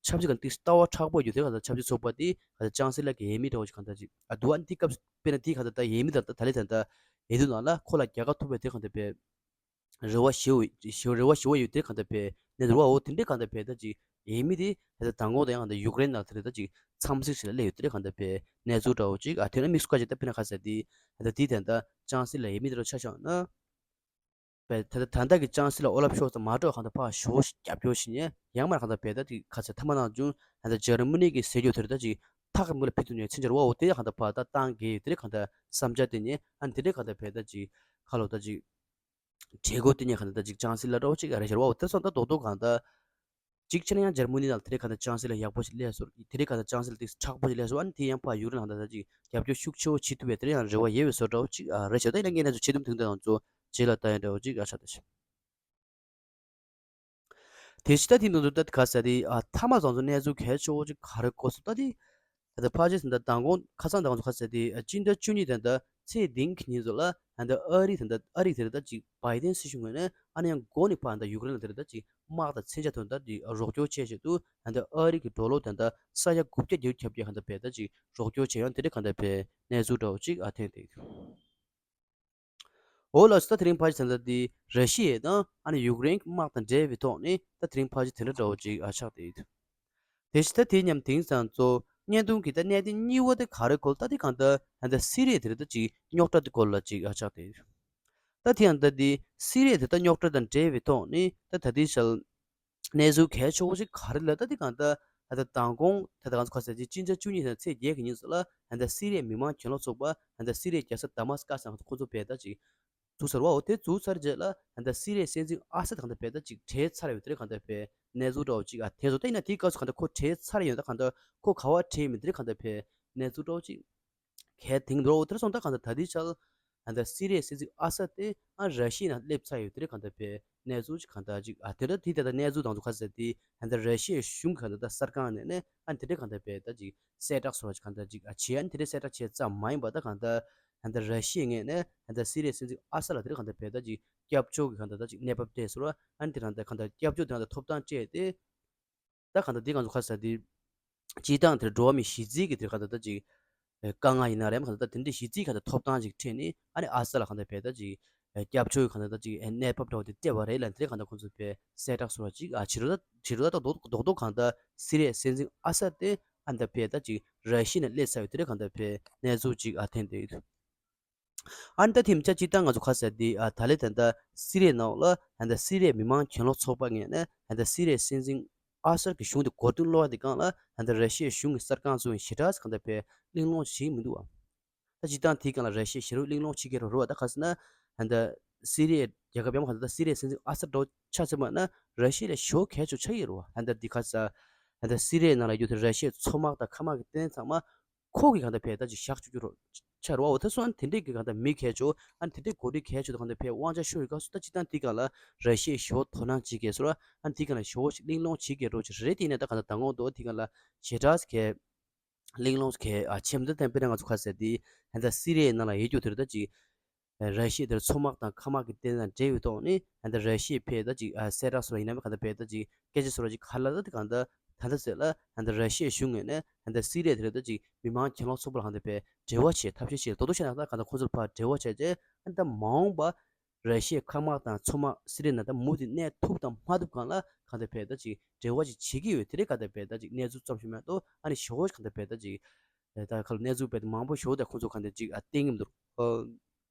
ཆབ་སྲིད་ཀྱི་ཏིག་ལྟ་བ་མཁྲེགས་པོ་ཡོད་དེ་ག་ད་ཆབ་སྲིད་ཚོགས་པ་དེ་ག་ད་ཅང་སི་ལར་གྱི་འོས་མི་འདྲ་བོ་ཞིག་ག་ད་ཅིག་ཨ་འདུག་ཨ་ནི་དེ་སྐབས་དཔེར་ན་དེ་ག་ད་ད་འོས་མི་ད་ད་ད་ལས་ད་ད་འོས་བསྡུ་ནང་ལ་ཁོ་ལ་རྒྱལ་ཁ་ཐོབ་པའི་དེ་ག་ད་བས་རེ་བ་ཞེ་བོ་ཞེ་རེ་བ་ཞེ་བོ་ཡོད་དེ་ག་ད་བས་གནས་འདུག་བ། འོ་དེ་འདྲའི་ག་ད་བས་ད་ཅིག་འོས་མི་དེ་ད་ད་མདང་དགོང་ད་ཡང་ད་ཡུཀ་རེན་ནང་དེ་རེད་ད་ཅིག་འཚམས་གཟིགས་ཞིག་ལ་སླེབས་ཡོད་དེ་ག་ད་བས་གནས་ཚུལ་འདྲ་བོ་ཅིག་ཨ་དེ་ན་དམིགས་སུ་བཀར་ཅིག་ད་དཔེར་ན་ག་ཟེར་དེ་ད་ད་དེ་ད་ད་ཅང་སི་ལར་འོས་མི་དེ་འདྲ་ཆ་བཞག་ན། པས་ད་ལྟ་ད་ལྟ་གི་ཅང་སི་ལར་ཨོ་ལབ་ཤོལ་ཙ་མ་འགྲོ་གང་ལྟར་ཕར་ཞོ་ཞིག་རྒྱབ་སྐྱོར་བྱེད་ཉེ་ཡང་མར་གང་ལྟར་བས་ད་དེ་ག་ཚད་ཐ་མ་ནང་བྱུང་ད་ལྟ་འཇར་མ་ནི་གི་ཟེར་རྒྱུ་དེར་ད་ཅིག་ཐག་གི་མུ་ལ་ཕི་ཐུ་ཉེ་ཚིན་ཆར་བ་འོ་དེ་གང་ལྟར་ཕར་ད་བཏང་གི་དེ་རེད་གང་ལྟར་བསམ་འཆར་དེ་ཉེ་ཨ་དེ་རེད་གང་ལྟར་བས་ད་ཅིག་ཁ་ལོ་ད་ཅིག་གྲོས་འགོ་དེ་ཉེ་གང་ལྟར་ད་ཅིག་ཅང་སི་ལར་འགྲོ་ཅིག་ཨ་རེ་ཤར་བ་འོ་དེ་སོང་ད་རྡོག་རྡོག་གང་ལྟར། གཅིག་བྱས་ན་ཡང་འཇར་མ་ནི་ནང་དེ་རིང་གང་ལྟར་ཅང་སི་ལར་ཡག་པོ་ཞིག་སླེབས་སོང་། དེ་རིང་གང་ལྟར་ཅང་སི་ལར་ཏིག་མཁྲེགས་པོ་ཞིག་སླེབས་སོང་། ཨ་ནི་དེ་ཡང་ཕར་ཡུཀ་རེན་ནང་ད་ད་ཅིག་རྒྱབ་སྐྱོར་ཤུགས་ཆེ་བོ་བྱེད་ཐུབ་པའི་དེ་རིང་ཡང་རེ་བ་ཡོད་པའི་བཟོ་འདྲ་བོ་ཅིག་ཨ་རེད་ཤག་ད་ཡིན་ན་ངས་ང་ཚོ་ཆེ་དུམ་དུང་དེ་ནང་ཚོ་རྗེས་ལ་ལྟ་ཡ་འདྲ་བོ་ཅིག་ཨ་ཆགས་ད་ཤག་དེ་ཕྱི་ད་དེ་ནང་དུ་ད་ག་ཟེར་དེ་ཨ་མཐའ་མ་ཚང་ཚོ་གནས་ཚུལ་གལ་ཆེ་བོ་ཅིག་ག་རེ་གོ་སོང་ད་དེ། ད་ལྟ་ཕལ་ཆེར་ད་ལྟ་མདང་དགོང་ཁ་སང་ད་ང་ཚོ་ག་ཟེར་དེ་སྤྱི་ཟླ་བཅུ་གཉིས་ད་ལྟ་ཚེས་བདུན་གྱི་ཉིན་ཚོ་ལ་ད་ལྟ་ཨ་རི་ད་ལྟ་ཨ་རི་དེར་ད་ཅིག་བྷའི་ཌེན་སྲིད་གཞུང་ངོས་ནས་ཨ་ནི་ཡང་འགོ་ནས་ཕར་ད་ཡུཀ་རེན་ལ་དེར་ད་ཅིག་དམག་དང་མཚོན་ཆ་དོན་ད་ཅིག་རོགས་སྐྱོར་བྱས་བྱས་འདུག་ད་ལྟ་ཨ་རི་གི་ཌོ་ལར་ད་ལྟ་ས་ཡ་དགུ་བརྒྱ་བརྒྱད་ཅུ་གྱ་བརྒྱད་གང་ལྟར་བས་ད་ཅིག་རོགས་སྐྱོར་བྱས་ཡོང་དེ་འདྲ་གང་ལྟར་བས་གནས་ཚུལ་འདྲ་བོ་ཅིག་ཨ་ཐོན་འདུག་འོ་ལགས་སོ། ད་དེ་རིང་ཕལ་ཆེར་ད་ལྟ་དེ་ར་ཤི་ཡ་དང་ཨ་ནི་ཡུཀ་རེན་གྱི་དམག་དང་འབྲེལ་བའི་ཐོག་ནས་ད་དེ་རིང་ཕལ་ཆེར་དེ་འདྲ་འདྲ་བོ་ཅིག་ཨ་ཆགས་བསྡད་ཡོད། དེ་བཞིན་ད་དེ་མཉམ་དེང་སང་གཙོ་བོ་བརྙན་ཐུང་གི་ད་གནད་དོན་གཉིས་པ་དེ་ག་རེ་སྐོར་ད་དེ་གང་ལྟར་ད་ལྟ་སི་རི་ཡ་དེ་རེད་ད་ཅིག་རྙོག་དྲ་དེ་སྐོར་ལ་ཅིག་ཨ་ཆགས་བསྡད་ཡོད། ད་དེ་ཡང་ད་དེ་སི་རི་ཡ་དེ་ད་རྙོག་དྲ་དང་འབྲེལ་བའི་ཐོག་ནས་ད་ད་ལྟའི་ཆར་གནས་ཚུལ་གལ་ཆེ་བོ་ཞིག་ག་རེ་ལབ་ད་དེ་གང་ལྟར་ད་ལྟ་མདང་དགོང་ད་ལྟ་གང་ཚོ་ག་ཟེར་ཅིག་སྤྱི་ཟླ་བཅུ་གཉིས་ཚེས་བརྒྱད་ཀྱི་ཉིན་ཚོ་ལ་ད་ལྟ་སི་རི་ཡའི་མི་མང་གྱེན་ལོག་ཚོགས་པ་ད་ལྟ་སི་རི་ཡའི་རྒྱལ་ས་དཱ་མཱ་སི་ཀ་སི་ནང་ཁོ་ཚོ་བས་ད་ཅིག་འཛུགས་ཚར་བ་འོ་དེ་འཛུགས་ཚར་རྗེས་ལ་ད་ལྟ་སི་རི་ཡའི་སྲིད་འཛིན་ཨ་སད་གང་ལྟར་བས་ད་ཅིག་བྲོས་ཚར་ཡོད་དེ་གང་ལྟར་བས་གནས་ཚུལ་འདྲ་བོ་ཅིག་ཨ་དེ་ཚོ་ད་ཡིན་ན་དེའི་སྐབས་སུ་གང་ལྟར་ཁོ་བྲོས་ཚར་ཡོད་ད་གང་ལྟར་ཁོ་ག་བ་བྲོས་མིན་དེ་གང་ལྟར་བས་ གནས་ཚུལ་འདྲ་བོ་ཅིག་གལ་དེང་འདྲ་བོ་དེར་སོང་ད་གང་ལྟར་ད་ལྟའི་ཆར་ཨ་ད་སི་རི་ཡའི་སྲིད་འཛིན་ཨ་སད་དེ་ཨ་ར་ཤི་ཡའི་ནང་སླེབས་ཚར་ཡོད་དེ་རེད། གང་ལྟར་པའི་གནས་ཚུལ་ཅིག་གང་ལྟར་ཅིག་ཨ་དེ་འདྲ་དེ་ལྟ་གནས་ཚུལ་དང་ཚོ་ཁ་གསལ་དེ་ཨ་ད་ར་ཤི་ཡའི་གཞུང་གང་ལྟར་ད་གསར་ཁང་ནས་ནས་ཨ་དེ་འདྲ་གང་ལྟར་པའི་ད་ཅིག་གསལ་བསྒྲགས་སོགས་ཅིག་གང་ལྟར་ཅིག་ཨ་བྱས། ཨ་དེ་འདྲ་གསལ་བསྒྲགས་བྱས་ཙམ་མ་ཡིན་པ་ད་གང་ལྟར་ཨ་ད་ར་ཤི་ཡའི་ངོས་ནས་ཨ་ད་སི་རི་ཡའི་སྲིད་འཛིན་ཨ་སད་ལ་དེ་འདྲ་གང་ལྟར་པའི་ད་ཅིག་སྐྱབས་བཅོལ་གྱི་གང་ལྟར་ད་ཅིག་གནས་བབ་སྤྲད་སོང་། ཨ་དེ་རང་ད་གང་ལྟར་སྐྱབས་བཅོལ་དེ་རང་ད་ཐོབ་ཐང་སྤྲད་དེ། ད་གང་ལྟར་འདི་གང་ཚོ་ཁ་ས་འདི། སྤྱིར་བཏང་དེར་འགྲོ་བ་མིའི་གཞི་རྩའི་གི་དེར་གང་ལྟར་ད་ཅིག་དཀའ་ངལ་ཡིན་ན་རེད། གང་ལྟར་ད་དེ་འདྲའི་གཞི་རྩའི་གང་ལྟར་ཐོབ་ཐང་ཅིག་འཕྲད་ནས་ཨ་ནི་ཨ་སད་ལ་གང་ལྟར་བས་ད་ཅིག་སྐྱབས་བཅོལ་གང་ལྟར་ད་ཅིག་གནས་བབ་འདྲ་བོ་དེ་སྤྲད་པ་རེད་ལབ་དེ་གང་ལྟར་ཁོང་ཚོ་བས་གསལ་བསྒྲགས་སོགས་ཅིག་ཨ་བྱེད་རོགས་ད་བྱེད་རོགས་ད་རྡོག་རྡོག་རྡོག་གང་ལྟར་སི་རི་ཡའི་སྲིད་འཛིན་ཨ་སད་དེ་ཨ་ནི་ད་བས་ད་ཅིག་ར་ཤི་ཡ་ནས་སླེབས་ཚར་བའི་དེ་རེད། གང་ལྟར་བས་གནས་ཚུལ་ཅིག་ཨ་ཐོན་བསྡད་ཡོད། ཨ་ནི་ད་ཐེངས་ཅིག་སྤྱིར་བཏང་ང་ཚོ་ཁ་གསལ་འདི་ཨ་ད་ལས་ད་ལྟ་སི་རི་ཡའི་ནང་ལ་ད་ལྟ་སི་རི་ཡའི་མི་མང་གྱེན་ལོག་ཚོགས་པ་ངོས་ནས་ད་ལྟ་སི་རི་ཡའི་སྲིད་འཛིན་ཨ་སད་ཀྱི་གཞུང་དེ་མགོ་རྟིང་སློག་ཡ་དེ་སྒང་ལ་ད་ལྟ་ར་ཤི་ཡའི་གཞུང་གི་གསར་ཁང་ཚོ་ཞེ་དྲག་གང་ལྟར་བས་གླེང་སློང་བྱེད་མི་འདུག་བ། ད་སྤྱིར་བཏང་དེའི་སྒང་ལ་ར་ཤི་ཡས་ཞེ་དྲག་གླེང་སློང་བྱེད་ཀྱི་རེད་བ། ད་ག་ཟེར་ན་ད་ལྟ་སི་རི་ཡའི་རྒྱལ་ཁབ་ཡང་མ་གང་ལྟར་ད་སི་རི་ཡའི་སྲིད་འཛིན་ཨ་སད་འདྲ་བོ་ཆ་མཚོན་པ་ན་ར་ཤི་ཡ་ལས་ཞེ་པོ་གལ་ཆེ་ཆགས་ཀྱི་རེད་བ། ད་ལྟ་འདི་ག་ཟེར་ད་ལྟ་སི་རི་ཡའི་ནང་ལ་ཡོད་དེ་ར་ཤི་ཡའི་མཚོ་དམག་དང་མཁའ་དམག་གི་རྟེན་ཚང་མ་ཁོ་གིས་གང་ལྟར་བས་ད་ཅིག་བཞག་བཅུག་རྒྱུ་རོ་ཆ་རོ་བ། འོ་ད་སོང་ཨ་ནི་དེ་འདྲས་ཀྱི་གང་ལྟར་མི་གལ་ཆེ་བོ་ཨ་ནི་དེ་འདྲས་འགོ་ཁྲིད་གལ་ཆེ་བོ་གང་ལྟར་བས་དབང་ཆ་ཤོར་ཡོད་སྐབས་སུ་ད་སྤྱིར་བཏང་དེའི་སྒང་ལ་ར་ཤི་ཡས་ཞེ་པོ་དོ་སྣང་བྱེད་ཀྱི་སོ་ར། ཨ་ནི་དེའི་སྒང་ལ་ཞེ་པོ་ཞིག་གླེང་སློང་བྱེད་ཀྱི་རོ་ཅིག་རེད། དེ་ནས་ད་གང་ལྟར་ད་དགོང་དུ་དེའི་སྒང་ལ་ཞེ་དྲག་གལ་གླེང་སློང་གལ་ཨ་ཆེམ་ད་དེ་དཔེར་ན་ང་ཚོ་ཁ་གསལ་དེ་ད་ལྟ་སི་རི་ཡའི་ནང་ལ་ཡོད་རྒྱུ་དེར་ད་ཅིག་ར་ཤི་ཡ་དེར་མཚོ་དམག་དང་མཁའ་དམག་གི་རྟེན་དང་འབྲེལ་བའི་ཐོག་ནས་ད་ལྟ་ར་ཤི་ཡས་ཕེ་ད་ཅིག་གསལ་བསྒྲགས་སོགས་ཡིན་ནའི་གང་ལྟར་ཕེ་ད་ཅིག་སྐད་ཆ་སོགས་ཅིག་ག་ལ་ད་དེ་གང་ལྟར་ད་ལྟ་ཟེར་ལ་ད་ལྟ་ར་ཤི་ཡའི་གཞུང་ངོས་ནས་ད་ལྟ་སི་རི་ཡ་དེར་ད་ཅིག་མི་མང་གྱེན་ལོག་ཚོགས་པ་ལ་གང་ལྟར་ཕེ་འབྲེལ་བ་བྱེད་ཐབས་ཤེས་བྱེད་རྡོག་རྡོག་བྱས་ན་ད་གང་ལྟར་ཁོང་ཚོར་ཕར་འབྲེལ་བ་བྱས་རྗེས་ད་ལྟ་མ་འོངས་པ་ར་ཤི་ཡའི་མཁའ་དམག་དང་མཚོ་དམག་སི་རི་ཡའི་ནང་ད་མུ་མཐུད་གནས་ཐུབ་དང་མ་ཐུབ་སྒང་ལ་གང་ལྟར་ཕེ་ད་ཅིག་འབྲེལ་བ་ཅིག་བྱེད་ཀྱི་ཡོད་དེ་རེད། གང་ལྟར་ཕེ་ད་ཅིག་གནས་ཚུལ་ཙམ་ཞིག་མ་གཏོགས་ཨ་ནི་ཞེ་པོ་གང་ལྟར་ཕེ་ད་ཅིག་ད་ཁ་ལ་གནས་ཚུལ་ཕེ་ད་མང་པོ་ཞེ་པོ་ད་ཁོང་ཚོ་གང་ལྟར་ཅིག་ཨ་བསྟན་གྱི་མི་འདུག་ཨ།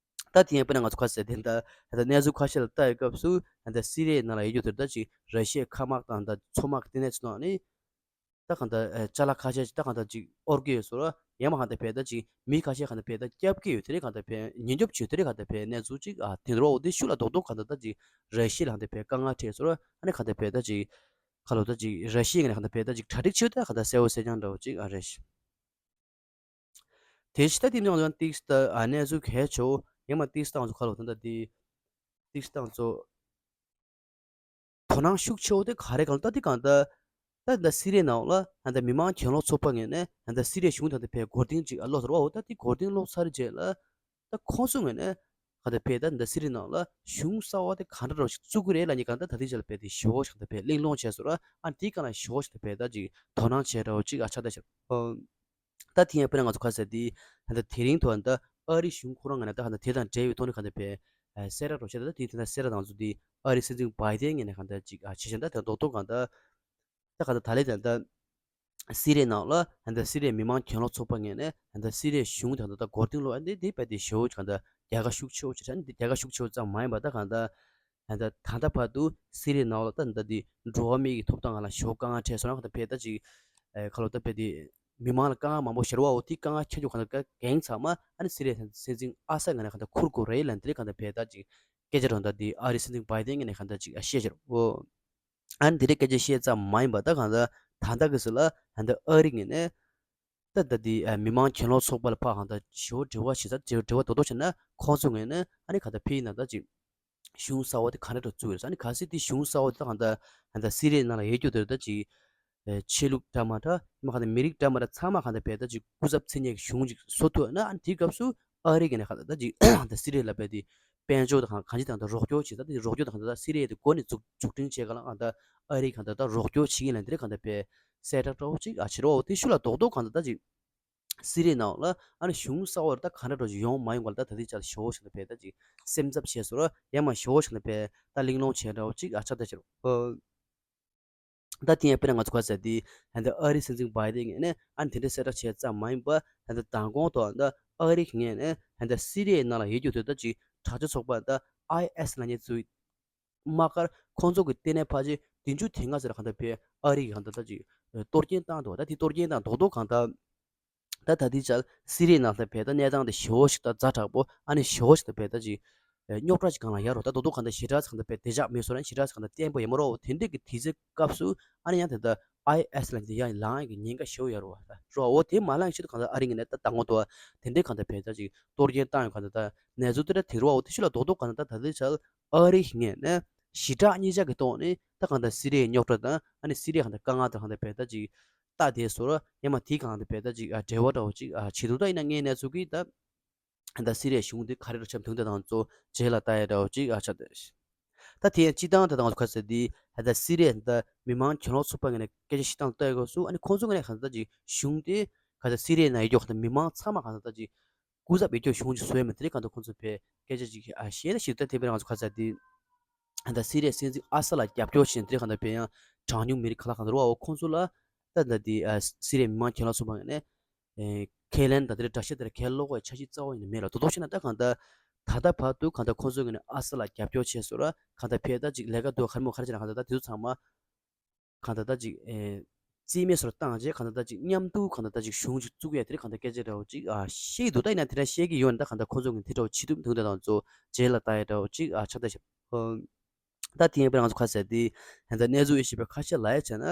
ད་དེ་ཡང་དཔེར་ན་ང་ཚོ་ཁ་གསལ་དེ་འདྲ་ད་གནས་ཚུལ་ཁ་ཤས་ལ་ལྟ་ཡི་སྐབས་སུ་ད་སི་རི་ཡའི་ནང་ལ་ཡོད་རྒྱུ་དེར་ད་ཅིག་ར་ཤི་ཡའི་མཁའ་དམག་དང་ད་མཚོ་དམག་གི་ལྟེ་གནས་ཚོ་ནང་ནས་ད་གང་ལྟར་ཅ་ལག་ཁ་ཤས་ཅིག་ད་གང་ལྟར་ཅིག་དབོར་གྱི་ཡོད་སོགས་ཡང་མ་གང་ལྟར་ཕེ་ད་ཅིག་མི་ཁ་ཤས་གང་ལྟར་ཕེ་ད་སྐྱོབ་ཀྱི་ཡོད་དེ་རེད། གང་ལྟར་ཕེ་ཉེན་སྐྱོབ་བྱེད་དེ་རེད། གང་ལྟར་ཕེ་གནས་ཚུལ་ཅིག་ཨ་དེ་འདྲ་འོ་དེ་ཤུགས་ལ་རྡོག་རྡོག་གང་ལྟར་ད་ཅིག་ར་ཤི་ཡ་ལ་གང་ལྟར་ཕེ་དཀའ་ངལ་འཕྲད་སོགས་ཨ་ནི་གང་ལྟར་ཕེ་ད་ཅིག་ཁ་ལོ་ད་ཅིག་ར་ཤི་ཡའི་ངོས་ནས་གང་ལྟར་ཕེ་ད་ཅིག་གྲ་སྒྲིག་བྱེད་ད་གང་ལྟར་གསལ་བོ་གསལ་རྐྱང་འདྲ་བོ་ཅིག་ཨ་རེད། དེ་ཕྱི་ད་དེ་ནང་ལ་ཏིག་ཏ་ཨ་གནས་ཚུལ་གལ་ཆེ་བོ་ཡང་མ་ཏིག་ཏང་ཚོ་ཁ་ལོ་ད་ལྟ་དེ་ཏིག་ཏང་ཚོ་དོ་སྣང་ཤུགས་ཆེ་བོ་དེ་ག་རེ་གང་ལ་ད་དེ་གང་ལྟར་ད་ད་སི་རི་ཡའི་ནང་ལ་ད་ལྟ་མི་མང་གྱེན་ལོག་ཚོགས་པ་ངོས་ནས་ད་ལྟ་སི་རི་ཡའི་གཞུང་ད་ལྟ་ཕེ་མགོ་རྟིང་ཅིག་ཨ་ལོག་ཟེར་བ་འོ་ད་དེ་མགོ་རྟིང་སློག་ཚར་རྗེས་ལ་ད་ཁོང་ཚོ་ངོས་ནས་ག་ད་ཕེ་ད་ད་སི་རི་ཡའི་ནང་ལ་གཞུང་གསར་བ་དེ་ག་འདྲ་རོ་ཞིག་བཙུགས་ཀྱི་རེད་ལབ་ནས་གང་ལྟར་ད་ལྟའི་ཆ་ལ་ཕེ་དེ་ཞེ་བོ་ཞིག་ད་ཕེ་གླེང་སློང་བྱས་སོང་ར། ཨ་དེའི་སྒང་ལ་ཞེ་བོ་ཞིག་ད་ཕེ་ད་ཅིག་དོ་སྣང་བྱས་འདྲ་བོ་ཅིག་ཨ་ཆགས་ད་ཤག་ད་དེ་ཡང་དཔེར་ན་ང་ཚོ་ཁ་གསལ་དེ་ད་ལྟ་དེ་རིང་ཐོག་ད་ཨ་རི་གཞུང་ཁོ་རང་ངོས་ནས་ད་ག་ད་དེ་དང་འབྲེལ་བའི་ཐོག་ནས་ག་ད་ཕེ་གསལ་བསྒྲགས་རོ་བྱས་ད་དེ་དེ་ད་གསལ་བསྒྲགས་དང་ཚོ་དེ་ཨ་རི་སྲིད་འཛིན་བྷའི་ཏན་ངོས་ནས་ག་ད་ཅིག་ཨ་བྱས་ཤིང་ད་དེ་རྡོག་རྡོག་གང་ད་ད་ག་ད་ད་ལས་ད་ད་སི་རི་ཡའི་ནང་ལ་ད་ལྟ་སི་རི་ཡའི་མི་མང་གྱེན་ལོག་ཚོགས་པ་ངོས་ནས་ད་ལྟ་སི་རི་ཡའི་གཞུང་ད་ལྟ་ད་མགོ་རྟིང་སློག་ཨ་འདི་འདི་བས་དེ་ཞེ་བོ་གང་ད་རྒྱལ་ཁ་ཤུགས་ཆེ་བོ་ཅིག་རེད། འདི་རྒྱལ་ཁ་ཤུགས་ཆེ་བོ་ཙམ་མ་ཡིན་པ་ད་གང་ད་ད་ད་ད་ལྟ་བར་དུ་སི་རི་ཡའི་ནང་ལ་ད་ད་འདི་འགྲོ་བ་མི་ཡི་ཐོབ་ཐང་སྒང་ལ་ཞེ་བོ་དཀའ་ངལ་འཕྲད་སོང་ན་གང་ད་ཕེ་ད་ཅིག་ཨེ་ཁ་ལོ་ད་ཕེ་དེ་མི་མང་ལ་དཀའ་ངལ་མང་པོ་ཤར་བའོ། དེ་དཀའ་ངལ་ཁྱད་ཆོས་གང་ད་ག་གེང་ཚང་མ་ཨ་ནི་སི་རི་ཡའི་སྲིད་འཛིན་ཨ་སད་ངོས་ནས་གང་ད་ཁུར་དགོས་རེད་ལབ་འདི་རེད། གང་ད་ཕེ་ད་ཅིག་སྐད་ཆ་རང་ད་འདི་ཨ་རི་སྲིད་འཛིན་བྷའི་ཏན་ངོས་ནས་གང་ད་ཅིག་ཨ་བཤད་ཤར་འོ། ཨ་ནི་དེ་རིང་སྐད་ཆ་བཤད་ཙམ་མ་ཡིན་པ་ད་གང་ལྟར་ད་ལྟ་གི་སི་ལ་ད་ལྟ་ཨ་རི་ངོས་ནས་ད་ལྟ་དེ་ཨ་མི་མང་གྱེན་ལོག་ཚོགས་པ་ལ་ཕར་གང་ལྟར་ཞེ་བོ་འབྲེལ་བ་བྱེད་ས་འབྲེལ་འབྲེལ་བ་རྡོག་རྡོག་བྱས་ན་ཁོང་ཚོ་ངོས་ནས་ཨ་ནི་གང་ལྟར་ཕེ་ཡིན་ན་ད་ཅིག་གཞུང་གསར་བ་དེ་གང་འདྲ་འདྲ་བཙུགས་ཡོད་རེད། ཨ་ནི་གལ་སྲིད་དེ་གཞུང་གསར་བ་དེ་ད་གང་ལྟར་ད་ལྟ་སི་རི་ཡའི་ནང་ལ་ཡོད་རྒྱུ་དེ་ད་ཅིག་ཨ་ཆོས་ལུགས་འདྲ་མ་འདྲ་ཡིན་མ་གང་ལྟར་མི་རིགས་འདྲ་མ་འདྲ་ཚང་མ་གང་ལྟར་ཕེ་ད་ཅིག་སྐུ་ཚབ་མཚན་སྙན་གྱི་གཞུང་ཅིག་བཟོ་ཐུབ་ན་ཨ་ནི་དེའི་སྐབས་སུ་ཨ་རི་གི་ནས་གང་ལྟར་ད་ཅིག་ད་སི་རི་ཡ་ལ་ཕེ་དེ་དཔལ་འབྱོར་དང་གང་ཅི་དང་ད་རོགས་སྐྱོར་བྱེད་ས་དེ་རོགས་སྐྱོར་དང་གང་ལྟར་ད་སི་རི་ཡ་དེ་འགོ་ནས་འཛུགས་འཛུགས་སྐྲུན་བྱེད་ག་ལ་གང་ལྟར་ཨ་རི་གང་ལྟར་ད་རོགས་སྐྱོར་བྱེད་ཀྱི་ལ་འདི་རེད། གང་ལྟར་ཕེ་གསལ་བསྒྲགས་འདྲ་བོ་ཅིག་ཨ་བྱེད་རོགས་དེ་ཤུགས་ལ་རྡོག་རྡོག་གང་ལྟར་ད་ཅིག་སི་རི་ཡའི་ནང་ལ་ཨ་ནི་གཞུང་གསར་བ་ད་གང་འདྲ་འདྲ་ཅིག་ཡོང་མ་ཡོང་ག་ལ་ད་ད་ལྟའི་ཆར་ཞེ་བོ་ཞིག་ལ་ཕེ་ད་ཅིག་སེམས་འཚབ་བྱས་སོང་ར། ཡང་མ་ཞེ་བོ་ཞིག་ལ་ཕེ་ད་གླེང་སློང་བྱས་འདྲ་བོ་ཅིག་ཨ་ཆགས་ད་ཤར་འོ། ད་དེ་ཡང་དཔེར་ན་ང་ཚོ་ག་ཟེར་དེ་ད་ལྟ་ཨ་རི་སྲིད་འཛིན་བྷའི་ཏན་ངོས་ནས་ཨ་ནི་དེ་འདྲའི་གསལ་བསྒྲགས་བྱས་ཙམ་མ་ཡིན་པ་ད་ལྟ་མདང་དགོང་ཐོག་ད་ཨ་རི་གི་ངོས་ནས་ད་ལྟ་སི་རི་ཡའི་ནང་ལ་ཡོད་རྒྱུ་དེ་ད་ཅིག་དྲག་ཆས་ཚོགས་པ་ད་ཨའི་ཨེས་ལབ་མཁན་ཚོའི་དམག་སྒར་ཁོང་ཚོ་གི་ལྟེ་གནས་ཕལ་ཆེར་བདུན་ཅུ་དོན་ལྔ་ཙམ་ལ་གང་ལྟར་ཕེ་ཨ་རི་གི་གང་ལྟར་ད་ཅིག་གཏོར་སྐྱོན་བཏང་འདུག་ད་དེ་གཏོར་སྐྱོན་བཏང་རྡོག་རྡོག་གང་ལྟར་ད་ད་ལྟའི་ཆར་སི་རི་ཡའི་ནང་ལ་ཕེ་ད་གནས་སྟངས་དེ་ཞེ་བོ་ཞིག་ད་ཛ་དྲག་པོ་ཨ་ནི་ཞེ་བོ་ཞིག་ད་ཕེ་ད་ཅིག་ རྙོག་དྲ་ཅིག་སྒང་ལ་ཡོད་རེད། ད་རྡོག་རྡོག་གང་ལྟར་ཞེ་དྲག་གང་ལྟར་དཔེ་བདེ་འཇགས་མེད་བཟོ་ར། ཞེ་དྲག་གང་ལྟར་བརྟན་པོ་ཡོད་མ་རེད། དེ་འདྲ་གི་དུས་ཚོད་སྐབས་སུ་ཨ་ནི་ཡང་དེ་ལྟར་ཨའི་ཨེས་ལབ་མཁན་དེ་ཡང་ལངས་ཡག་གི་ཉེན་ཁ་ཞེ་པོ་ཡོད་རེད་བ། རེད་བ། འོ་དེ་མ་ལངས་ཤེད་དུ་གང་ལྟར་ཨ་རི་ངོས་ནས་ད་ད་ངོ་ཏོ་དེ་འདྲའི་གང་ལྟར་བས་ད་ཅིག་གཏོར་སྐྱོན་བཏང་ཡོད། གང་ལྟར་ད་གནས་ཚུལ་དེ་འདྲ་དེ་རེད་བ། འོ་དེ་ཤུལ་ལ་རྡོག་རྡོག་གང་ལྟར་ད་ད་ལྟའི་ཆར་ཨ་རི་ངོས་ནས་ཞེ་དྲག་གཉིས་ཆ་གི་ཐོག་ནས་ད་གང་ལྟར་སི་རི་ཡའི་རྙོག་དྲ་དང་ཨ་ནི་སི་རི་ཡའི་གང་ལྟར་དཀའ་ངལ་དང་གང་ལྟར་བས་ད་ཅིག་ལྟ་བསྡད་བཟོ་ར། ཡང་མ་དེའི་གང་ལྟར་བས་ད་ཅིག་ཨ་འབྲེལ་བ་འདྲ་བོ་ཅིག་ཨ་བྱེད་འདུག་ད་ཡིན་ན་ངའི་གནས་ཚུལ་གྱིས་ད། ད་སི་རི་ཡའི་གཞུང་དེ་ག་རེ་འདྲ་བྱས་དུས་ད་ང་ཚོ་རྗེས་ལ་ལྟ་ཡ་འདྲ་བོ་ཅིག་ཨ་ཆགས་བསྡད། ད་དེ་ཡང་སྤྱིར་བཏང་ད་ང་ཚོ་ག་ཟེར་དེ་ད་སི་རི་ཡའི་ད་མི་མང་གྱེན་ལོག་ཚོགས་པ་ངོས་ནས་སྐད་ཆ་བཤད་སྟངས་ལྟ་ཡ་སྐབས་སུ་ཨ་ནི་ཁོང་ཚོ་ངོས་ནས་གང་ལྟར་ཅིག་གཞུང་དེ་ག་ད་སི་རི་ཡའི་ནང་ཡོད་རྒྱུ་གང་ལྟར་མི་མང་ཚང་མ་གང་ལྟར་ཅིག་སྐུ་ཚབ་ཡོད་རྒྱུ་གཞུང་ཅིག་བཟོས་མེད་དེ་རེད། གང་ལྟར་ཁོང་ཚོ་བས་སྐད་ཆ་ཅིག་ཨ་བཤད་ད་ཞིག་ད་དེ་བས་ང་ཚོ་ག་ཟེར་དེ་ད་སི་རི་ཡའི་སྲིད་འཛིན་ཨ་སཱ་ལ་རྒྱབ་སྐྱོར་བྱས་དེ་རེད། གང་ལྟར་བས་ཡང་གྲངས་ཉུང་མི་རིགས་ཁག་ལ་གང་ལྟར་བ་འོ་ཁོང་ཚོ་ལ་ད་ད་དེ་ཨ་སི་རི་ཡའི་མི་མང་གྱེན་ལོག་ཚོགས་པ་ངོས་ནས། ཨེ་ཁས་ལེན་དང་དེ་འདྲ་འདྲ་བཤད་དེ་ལ་ཁས་ལོག་པའི་འཆར་གཞི་རྩ་བ་ཉིད་ནས་མེད་ལ། དོ་དོ་བྱས་ན་ད་གང་ལྟར་ད་ལྟ་བར་དུ་གང་ལྟར་ཁོང་ཚོའི་ངོས་ནས་ཨ་སཱ་ལ་རྒྱབ་སྐྱོར་བྱས་སོང་ར། གང་ལྟར་ཕེ་ད་ཅིག་ལས་ཀ་འདུག་ག་རེ་མོ་ག་རེ་བྱས་ན་གང་ལྟར་ད་དེ་ཚོ་ཚང་མ་གང་ལྟར་ད་ཅིག་ཨེ་རྩིས་མེད་སོར་བཏང་རྗེས་གང་ལྟར་ད་ཅིག་མཉམ་དུ་གང་ལྟར་ད་ཅིག་གཞུང་ཅིག་བཙུགས་ཡ་དེ་རིགས་གང་ལྟར་སྐད་ཆ་འདྲ་བོ་ཅིག་ཨ་བཤད་ཀྱི་འདུག་ད་ཡིན་ན་དེ་འདྲ་བཤད་ཀྱི་ཡོད་ན་ད་གང་ལྟར་ཁོང་ཚོའི་ངོས་ནས་དེ་འདྲ་བོ་བྱེད་ཐུབ་མི་འདུག་ད་ང་ཚོ་རྗེས་ལ་ལྟ་ཡ་འདྲ་བོ་ཅིག་ཨ་ཆགས་ད་ཤག་ད་དེ་ཡིན་པས་ང་ཚོ་ག་ཟེར་དེ་ད་གནས་ཚུལ་ཡེ་ཤེས་པའི་ཁ་ཤས་ལ་ཡ་བྱས་ན།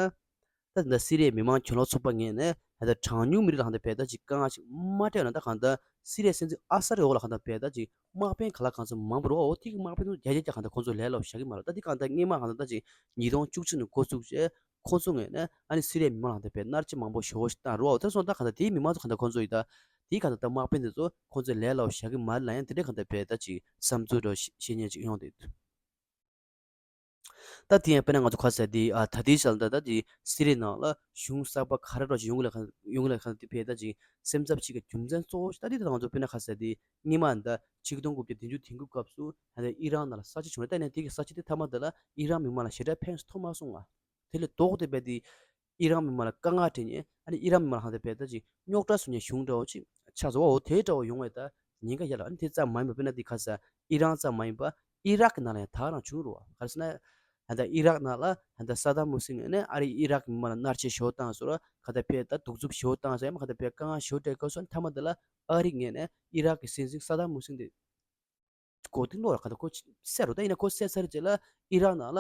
ད་ད་སི་རི་ཡའི་མི་མང་གྱེན་ལོག་ཚོགས་པ་ངོས་ནས་ད་ད་གྲངས་ཉུང་མི་རིགས་ལ་གང་ལྟར་བས་ད་ཅིག་དཀའ་ངལ་ཅིག་མ་སྤྲད་ན་ད་གང་ལྟར་སི་རི་ཡའི་སྲིད་འཛིན་ཨ་སཱ་རི་འོག་ལ་གང་ལྟར་བས་ད་ཅིག་དམག་དཔོན་ག་ལ་གང་ཚོད་མང་པོ་རེད་བ། འོ་དེ་གི་དམག་དཔོན་ཚོ་བརྒྱ་ཆ་བརྒྱ་གང་ལྟར་ཁོང་ཚོ་ལས་སླ་པོ་བཞག་གི་མ་རེད། ད་དེ་གང་ལྟར་སྔོན་མ་གང་ལྟར་ད་ཅིག་ཉིས་སྟོང་བཅུ་གཅིག་ནས་འགོ་བཙུགས་རྗེས་ཁོང་ཚོ་ངོས་ནས་ཨ་ནི་སི་རི་ཡའི་མི་མང་ལ་གང་ལྟར་བས་མནར་གཅོད་མང་པོ་ཞེ་པོ་ཞིག་བཏང་རེད་བ། འོ་དེ་སོང་ད་གང་ལྟར་དེའི་མི་མང་ཚོ་གང་ལྟར་ཁོང་ཚོ་ཡི་ད་དེ་གང་ལྟར་ད་དམག་དཔོན་དེ་ཚོ་ཁོང་ཚོས་ལས་སླ་པོ་བཞག་གི་མ་རེད་ལ། ཡང་དེ་འདྲ་གང་ལྟར་བས་ད་ཅིག་བསམ་ཚུལ་འདྲ་བཤད་མཁན་ཅིག་ཡོང་བསྡད་འདུག་ད་དེ་ཡང་དཔེར་ན་ང་ཚོ་ག་ཟེར་དེ་ཨ་ད་ལྟའི་ཆར་ད་ལྟ་དེ་སི་རི་ནང་ལ་གཞུང་གསར་པ་ག་རེ་འདྲ་ཞིག་ཡོང་གི་ལ་ཡོང་གི་ལ་གང་དེ་བས་ད་ཅིག་སེམས་འཚབ་ཅིག་གི་རྒྱུ་མཚན་གཙོ་བོ་ཞིག་ད་དེ་ད་ང་ཚོ་དཔེར་ན་ག་ཟེར་དེ་སྔོན་མ་ད་ཆིག་སྟོང་དགུ་བརྒྱ་བདུན་ཅུ་དོན་དགུ་སྐབས་སུ་ཨ་ནི་ཨི་རན་ནང་ལ་ས་ཆ་བྱུང་རེད། ད་ནས་དེ་གི་ས་ཆ་དེ་མཐའ་མ་དེ་ལ་ཨི་རན་མི་མང་ལ་ཞེ་དྲག་ཕན་ཐོགས་མ་སོང་ང་། དེ་ལས་ལྡོག་སྟེ་བས་དེ་ཨི་རན་མི་མང་ལ་དཀའ་ངལ་འཕྲད་ཉེན་ཨ་ནི་ཨི་རན་མི་མང་ལ་གང་དེ་བས་ད་ཅིག་རྙོག་དྲ་བཟོ་ཉེན་གཞུང་འདྲ་བོ་ཅིག་ཆགས་སོང་བ། འོ་དེ་འདྲ་བོ་ཡོང་བས་ད་ཉེན་ཁ་ཡོད་ལ། ཨ་ནི་དེ་ཙམ་མ་ཡིན་པ་དཔེར་ན་དེ་ག་ཟེར་ཨི་རན་ཙམ་མ་ཡིན་པ་ཨི་རག་གི་ནང་ལ་ཡང་ད་རང་བྱུང་རུང་བ་ག་རེ་ཟེར་ན། ཨ་ད་ཨི་རག་ནང་ལ་ཨ་ད་ས་དཱམ་ཧུ་སིན་ངོས་ནས་ཨ་རི་ཨི་རག་གི་མི་མང་ལ་མནར་གཅོད་ཞེ་པོ་བཏང་སོང་ར། ག་ད་བས་ད་གདུག་རྩུབ་ཞེ་པོ་བཏང་སོང་། ཡང་མ་ག་ད་བས་དཀའ་ངལ་ཞེ་པོ་སྤྲད་སྐབས་སུ་ཨ་ནི་མཐའ་མ་དེ་ལ་ཨ་རི་ངོས་ནས་ཨི་རག་གི་སྲིད་འཛིན་ས་དཱམ་ཧུ་སིན་དེ་མགོ་རྟིང་སློག་ར། ག་ད་ཁོ་བསད་རུང་ད་ཡིན་ན་ཁོ་བསད་ཚར་རྗེས་ལ་ཨི་རག་ནང་ལ་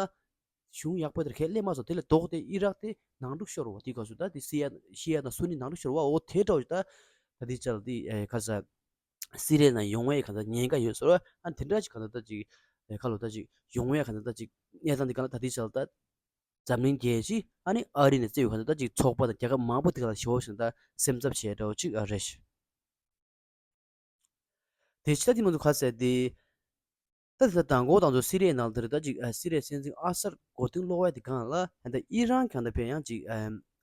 གཞུང་ཡག་པོ་དེར་ཁས་ལེན་མ་སོང་། དེ་ལས་ལྡོག་སྟེ་ཨི་རག་དེ་ནང་འཁྲུག་ཤོར་བ། དེ་སྐབས་སུ་ད་དེ་སི་ཡ་ཤི་ཡ་དང་སུ་ནི་ནང་འཁྲུག་ཤོར་བ། འོ་དེ་འདྲ་བོ་ད་ད་དེ་ཅལ་དེ་ཨེ་ག་ས་སི་རི་ཡ་ནང་ཡོང་བའི་ག་ད་ཉེན་ཁ་ཡོད་སོང་ར། ཨ་དེ་འདྲ་ཅིག་ག་ད་ད་ཅིག་ཨེ་ཁ་ལོ་ད་ཅིག་ཡོང་བའི་ག་ད་ད་ཅིག་གནས་སྟངས་དེ་ག་ལ་ད་དེ་ཅལ་ད་འཛམ་གླིང་རྒྱལ་སྤྱི་ཨ་ནི་ཨ་རི་ནས་བརྩི་བའི་ག་ད་ད་ཅིག་ཚོགས་པ་དང་རྒྱལ་ཁབ་མང་པོ་དེ་ག་ལ་ཞེ་པོ་ཞིག་ད་སེམས་འཚབ་བྱས་འདྲ་བོ་ཅིག་ཨ་རེད། དེ་ཕྱི་ད་དེ་མ་གཏོགས་ག་ཟེར་དེ། ད་དེ་ལྟར་མདང་དགོང་དང་ཚོ་སི་རི་ཡའི་ནང་དེར་ད་ཅིག་ཨ་སི་རི་ཡའི་སྲིད་འཛིན་ཨ་སར་མགོ་རྟིང་སློག་པའི་དེ་སྒང་ལ་ད་ཨི་རན་གང་ད་བས་ཡང་ཅིག་ཨ་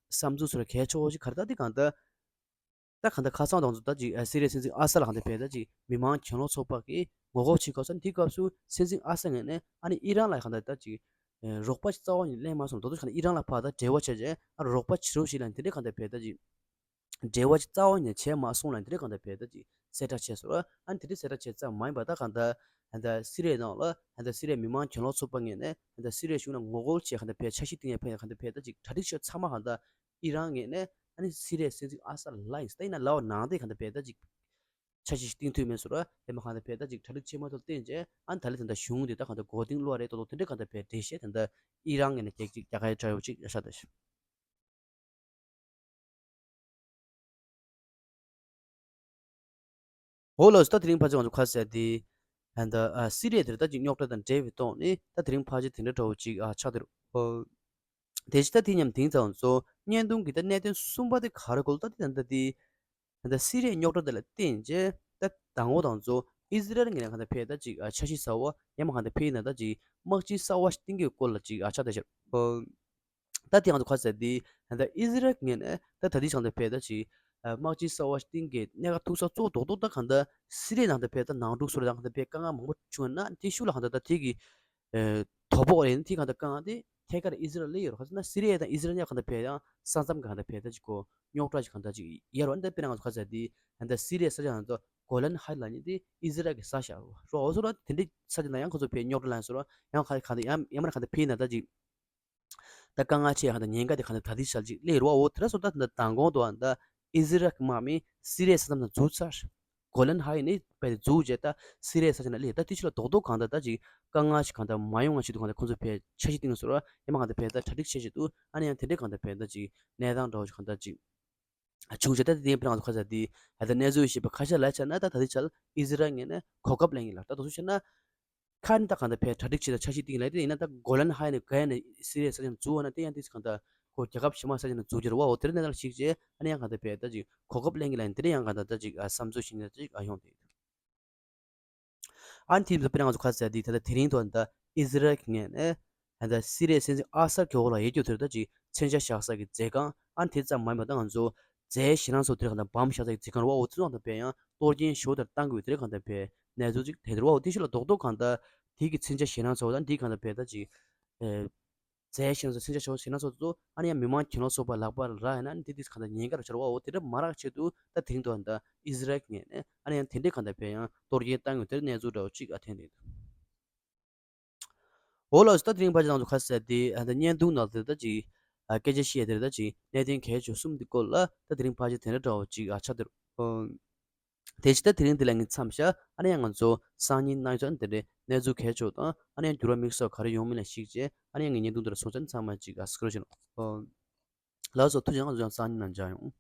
བསམ་ཚུལ་སོར་གལ་ཆེ་བོ་ཞིག་ག་རེ་ད་དེ་གང་ད་ད་གང་ད་ཁ་སང་དང་ཚོ་ད་ཅིག་ཨ་སི་རི་ཡའི་སྲིད་འཛིན་ཨ་སར་ལ་གང་ད་བས་ད་ཅིག་མི་མང་གྱེན་ལོག་ཚོགས་པ་གིས་ངོ་རྒོལ་བྱེད་སྐབས་སུ་དེ་སྐབས་སུ་སྲིད་འཛིན་ཨ་སར་ངོས་ནས་ཨ་ནི་ཨི་རན་ལ་གང་ད་ད་ཅིག་ཨ་རོགས་པ་ཞིག་རྩ་བ་ཉིད་ལེན་མ་སོང་། ད་དུ་གང་ད་ཨི་རན་ལ་ཕར་ད་འབྲེལ་བ་བྱས་རྗེས་ཨ་རོགས་པ་བྱེད་རོགས་ཞིག་ལ་དེ་འདྲའི་གང་ད་བས་ད་ཅིག་འབྲེལ་བ་ཅིག་རྩ་བ་ནས་བྱས་མ་སོང་ལ་དེ་འདྲའི་གང་ལྟར་བས་ད་ཅིག་གསལ་བསྒྲགས་བྱས་སོང་ར། ཨ་ནི་དེ་འདྲའི་གསལ་བསྒྲགས་བྱས་ཙམ་མ་ཡིན་པ་ད་གང་ལྟར་ཨ་ད་སི་རི་ཡའི་ནང་ལ་ཨ་ད་སི་རི་ཡའི་མི་མང་གྱེན་ལོག་ཚོགས་པ་ངོས་ནས་ཨ་ད་སི་རི་ཡའི་གཞུང་ལ་ངོ་རྒོལ་བྱས་གང་ལྟར་བས་འཆར་གཞི་བཏིང་ཡ་ཕན་ཡ་གང་ལྟར་བས་ད་ཅིག་གྲ་སྒྲིག་ཆེ་ཚང་མ་གང་ལྟར་ཨི་རན་ངོས་ནས་ཨ་ནི་སི་རི་ཡའི་སྲིད་འཛིན་ཨ་སར་ལ་ཡིན་ད་ཡིན་ན་ལའོ་ནང་དེ་གང་ལྟར་བས་ད་ཅིག་འཆར་གཞི་ཞིག་བཏིང་ཐུབ་མེད་སོང་ར། དེ་མ་གང་ལྟར་བས་ད་ཅིག་གྲ་སྒྲིག་ཆེ་མ་ཐུབ་བསྟན་རྗེས་ཨ་ནི་ད་ལས་དེ་འདྲ་གཞུང་དེ་ད་གང་ལྟར་མགོ་རྟིང་སློག་རེད་ཏོག་ཏོག་དེ་འདྲ་གང་ལྟར་བས་འགྲེལ་བཤད་དེ་འདྲ་ཨི་རན་ངོས་ནས་རྒྱག་ཅིག་རྒྱག་ག་ཡ་འདྲ་བོ་ཅིག་ཡ་ཤ་ད་ཤི། འོ་ལགས་སོ། ད་དེ་རིང་ཕལ་ཆེར་ང་ཚོ་ཁ་གསལ་དེ་ད་ལྟ་ཨ་སི་རི་ཡ་དེར་ད་ཅིག་རྙོག་དྲ་དང་འབྲེལ་བའི་ཐོག་ནས་ད་དེ་རིང་ཕལ་ཆེར་དེ་འདྲ་འདྲ་བོ་ཅིག་ཨ་ཆགས་བསྡད་རེད། ཨོ། དེ་ཕྱི་ད་དེ་མཉམ་དེང་ཚང་ཚོ་བརྙན་ཐུང་གི་ད་གནད་དོན་གསུམ་པ་དེ་ག་རེ་གོ་ལ་ད་དེ་ད་ལྟ་དེ་ད་ལྟ་སི་རི་ཡའི་རྙོག་དྲ་དེ་ལ་བརྟེན་བྱས་ད་དང་པོ་དང་ཚོ་ཨི་ཟི་རལ་ངོས་ནས་གང་ལྟར་ཕེ་ད་ཅིག་ཨ་འཆར་གཞི་གསར་བ་ཡང་མ་གང་ལྟར་ཕེ་ཡིན་ན་ད་ཅིག་དམག་སྤྱི་གསར་བ་ཞིག་བཏིང་གི་སྐོར་ལ་ཅིག་ཨ་ཆགས་བསྡད་ཤག་ཨོ། ད་དེ་ང་ཚོ་ག་ཟེར་དེ་ད་ཨི་ཟི་རལ་ངོས་ནས་ད་ད་ལྟའི་ཆ་ལ་ཕེ་ད་ཅིག་དམག་སྤྱི་གསར་བ་བཏིང་གི་གནད་འགག་ཐུག་ས་གཙོ་བོ་རྡོག་རྡོག་ད་གང་ལྟར་སི་རི་ནང་ད་ཕེ་ད་ནང་འཁྲུག་སོགས་ལ་ད་གང་ལྟར་ཕེ་དཀའ་ངལ་མང་པོ་བྱུང་ན་དེ་ཤུགས་ལ་གང་ལྟར་ད་དེ་གི་དོ་ཕོག་རེད། དེ་གང་ལྟར་དཀའ་ངལ་དེ་ཐད་ཀར་ཨི་ཟི་རལ་ལ་ཡོད་རེད། ག་ཟེར་ན་སི་རི་ཡ་དང་ཨི་ཟི་རལ་གཉིས་གང་ལྟར་ཕེ་ཡང་ས་མཚམས་གང་ལྟར་ཕེ་ད་ཅིག་གོ་རྙོག་དྲ་ཅིག་གང་ལྟར་ཅིག་ཡོད་རེད། འདི་དཔེར་ན་ང་ཚོ་ག་ཟེར་དེ་ད་སི་རི་ཡའི་ས་ཆ་ང་ཚོ་གོ་ལན་ཧའི་ལ་ནི་དེ་ཨི་ཟི་རལ་གི་ས་ཆ་རེད། འོ་སོ་ར་དེ་འདྲའི་ས་ཆ་ན་ཡང་ཁོ་ཚོ་ཕེ་རྙོག་དྲ་ལ་ཡང་སོ་ར་ཡང་ག་གང་ལྟར་ཡང་ཡང་མ་གང་ལྟར་ཕེ་ན་ད་ཅིག་ད་དཀའ་ངལ་ཆེ་ཡང་ད་ཉེན་ཁ་དེ་གང་ལྟར་ད་ལྟའི་ཆར་ཅིག་སླེབས་རེད་བ། འོ་དེ་འདྲ་སོང་ད་ད་མདང་དགོང་དུ་ཨ་ད་ཨི་ཟི་རལ་གྱི་དམག་མི་སི་རི་ཡའི་ས་མཚམས་ན་འཛུལ་ཚར། གོ་ལན་ཧའི་ནས་ཕར་འཛུལ་བྱས། ད་སི་རི་ཡའི་ས་ཆ་ནང་སླེབས། ད་དེ་ཕྱི་ལ་རྡོག་རྡོག་གང་ལྟར་ད་ཅིག་དཀའ་ངལ་ཞིག་གང་ལྟར་མ་ཡོང་བ་ཆེད་དུ་གང་ལྟར་ཁོང་ཚོས་ཕར་འཆར་གཞི་བཏིང་ནས་བཟོ་ར། ཡང་མ་གང་ལྟར་ཕར་ད་གྲ་སྒྲིག་བྱེད་བྱེད་དུས། ཨ་ནི་ཡང་དེ་འདྲའི་གང་ལྟར་ཕར་ད་ཅིག་གནས་སྟངས་འདྲ་བོ་ཞིག་གང་ལྟར་ཅིག་བྱུང་བྱས། ད་དེ་དེ་ཕར་ང་ཚོ་ཁ་ས་དེ་ད་ལྟ་གནས་ཚུལ་ཞིག་པ་ཁ་ཤས་ལ་ཆ་ན། ད་ད་ལྟའི་ཆར་ཨི་ཟི་རལ་ངོས་ནས་གོ་སྐབས་ལེན་གྱི་ལ། ད་དུང་སུ་བྱས་ན། ཁ་ནི་ད་གང་ལྟར་ཕར་གྲ་སྒྲིག་བྱེད་དང་འཆར་གཞི་བཏིང་གི་ལ། དེ་ཡིན་ན་ད་གོ་ལན་ཧའི་ནས་ག་ཡ་ནས་སི་རི་ཡའི་ས་ཆ་ནས་འཛུལ་བ་ན། དེ་ཡང་དེ་གང་ལྟར་ཁོ་རྒྱལ་ཁབ་གཞན་མ་ས་ཆ་ནས་འཛུལ་རྒྱུ་རེད་བ། འོ་དེ་འདྲ་གནས་སྟངས་ཤིག་བྱས། ཨ་ནི་ཡང་གང་ལྟར་ཕར་ད་ཅིག་གོ་སྐབས་ལེན་གྱི་ལ། དེ་འདྲ་ཡང་གང་ལྟར་ད་ཅིག་ཨ་བསམ་ཚུལ་ཞིག་ནས་ཅིག་ཨ་ཡོང་དེ། ཨ་ནི་དེ་ཚོ་དཔེར་ན་ང་ཚོ་ཁ་ས་དེ་ད་ལྟ་དེ་རིང་ཐོག་ད་ཨི་ཟི་རལ་གྱི་ངོས་ནས་ད་ལྟ་སི་རི་ཡའི་སྲིད་འཛིན་ཨ་སར་གྱི་འོག་ལ་ཡོད་རྒྱུ་དེར་ད་ཅིག་མཚོན་ཆ་བཞག་ས་གི་མཛོད་ཁང་། ཨ་ནི་དེ་ཙམ་མ་ཡིན་པ་ད་ང་ཚོ་རྫས་ཞེད་སྣང་ཚོགས་དེར་གང་ལྟར་བམ་བཞག་ས་གི་མཛོད་ཁང་རེད་བ། འོ་དེ་ཚོ་གང་ལྟར་ཕར་ཡང་གཏོར་སྐྱོན་ཞེ་པོ་དེར་བཏང་དགོས་དེར་གང་ལྟར་ཕར་གནས་ཚུལ་ཅིག་དེ་དེར་བ། འོ་དེ་ཕྱི་ལ་རྡོག་རྡོག་གང་ལྟར་དེ་གི་མཚོན་ཆ་ཞེད་སྣང་ཚོགས་དང་དེ་གང་ལྟར་ཕར་ད་ཅིག་ཨེ། རྫས་ཞེད་སྣང་ཚོགས། མཚོན་ཆ་ཞེད་སྣང་ཚོགས་དེ་ཚོ་ཨ་ནི་ཡང་མི་མང་གྱེན་ལོག་ཚོགས་པ་ལག་པར་རག་ཡིན་ན། ཨ་ནི་དེ་དུས་གང་ལྟར་ཉེན་ཁ་རུ་ཤོར་བ། འོ་དེ་འདྲ་མ་རག་ཆེད་དུ་ད་དེ་རིང་ཐོག་ད་ཨི་ཟི་རལ་གྱི་ངོས་ནས་ཨ་ནི་ཡང་དེ་འདྲའི་གང་ལྟར་ཕར་ཡང་གཏོར་སྐྱོན་བཏང་ཡོད་དེར་གནས་ཚུལ་འདྲ་བོ་ཅིག་ཨ་ཐོན་བསྡད་འདུག་འོ་ལགས་སོ། ད་དེ་རིང་ཕལ་ཆེར་ང་ཚོ་ཁ་ས་དེ་ཨ་ད་བརྙན་ཐུང་ནང་དེ་ད་ཅིག་ཨ་སྐད་ཆ་བཤད་དེར་ད་ཅིག་གནད་དོན་གལ་ཆེ་གསུམ་དེ་སྐོར་ལ་ད་དེ་རིང་ཕལ་ཆེར་དེ་འདྲ་འདྲ་བོ་ཅིག་ཨ་ཆགས་འདུག་ཨོ། དེ་བཞིན་ད་དེ་རིང་འདི་ལ་ངས་མཚམས་བཞག་ཨ་ནི་ཡང་ང་ཚོ་སང་ཉིན་གནངས་ཚེ་དེ་འདྲའི་གནས་ཚུལ་གལ་ཆེ་བ་དང་། ཨ་ནི་ཡང་འགྱུར་བ་དམིགས་བསལ་ག་རེ་ཡོང་མིན་ལ་གཞིགས་བྱས། ཨ་ནི་ཡང་ངས་བརྙན་ཐུང་འདི་ལ་སོང་ཙང་ཚང་མ་ཅིག་ཨ་སྐུ་རོགས་ཞུ། ལགས་སོ། ཐུགས་རྗེ་ཆེ། ང་ཚོ་ཡང་སང་ཉིན་ནང་མཇལ་ཡོང་།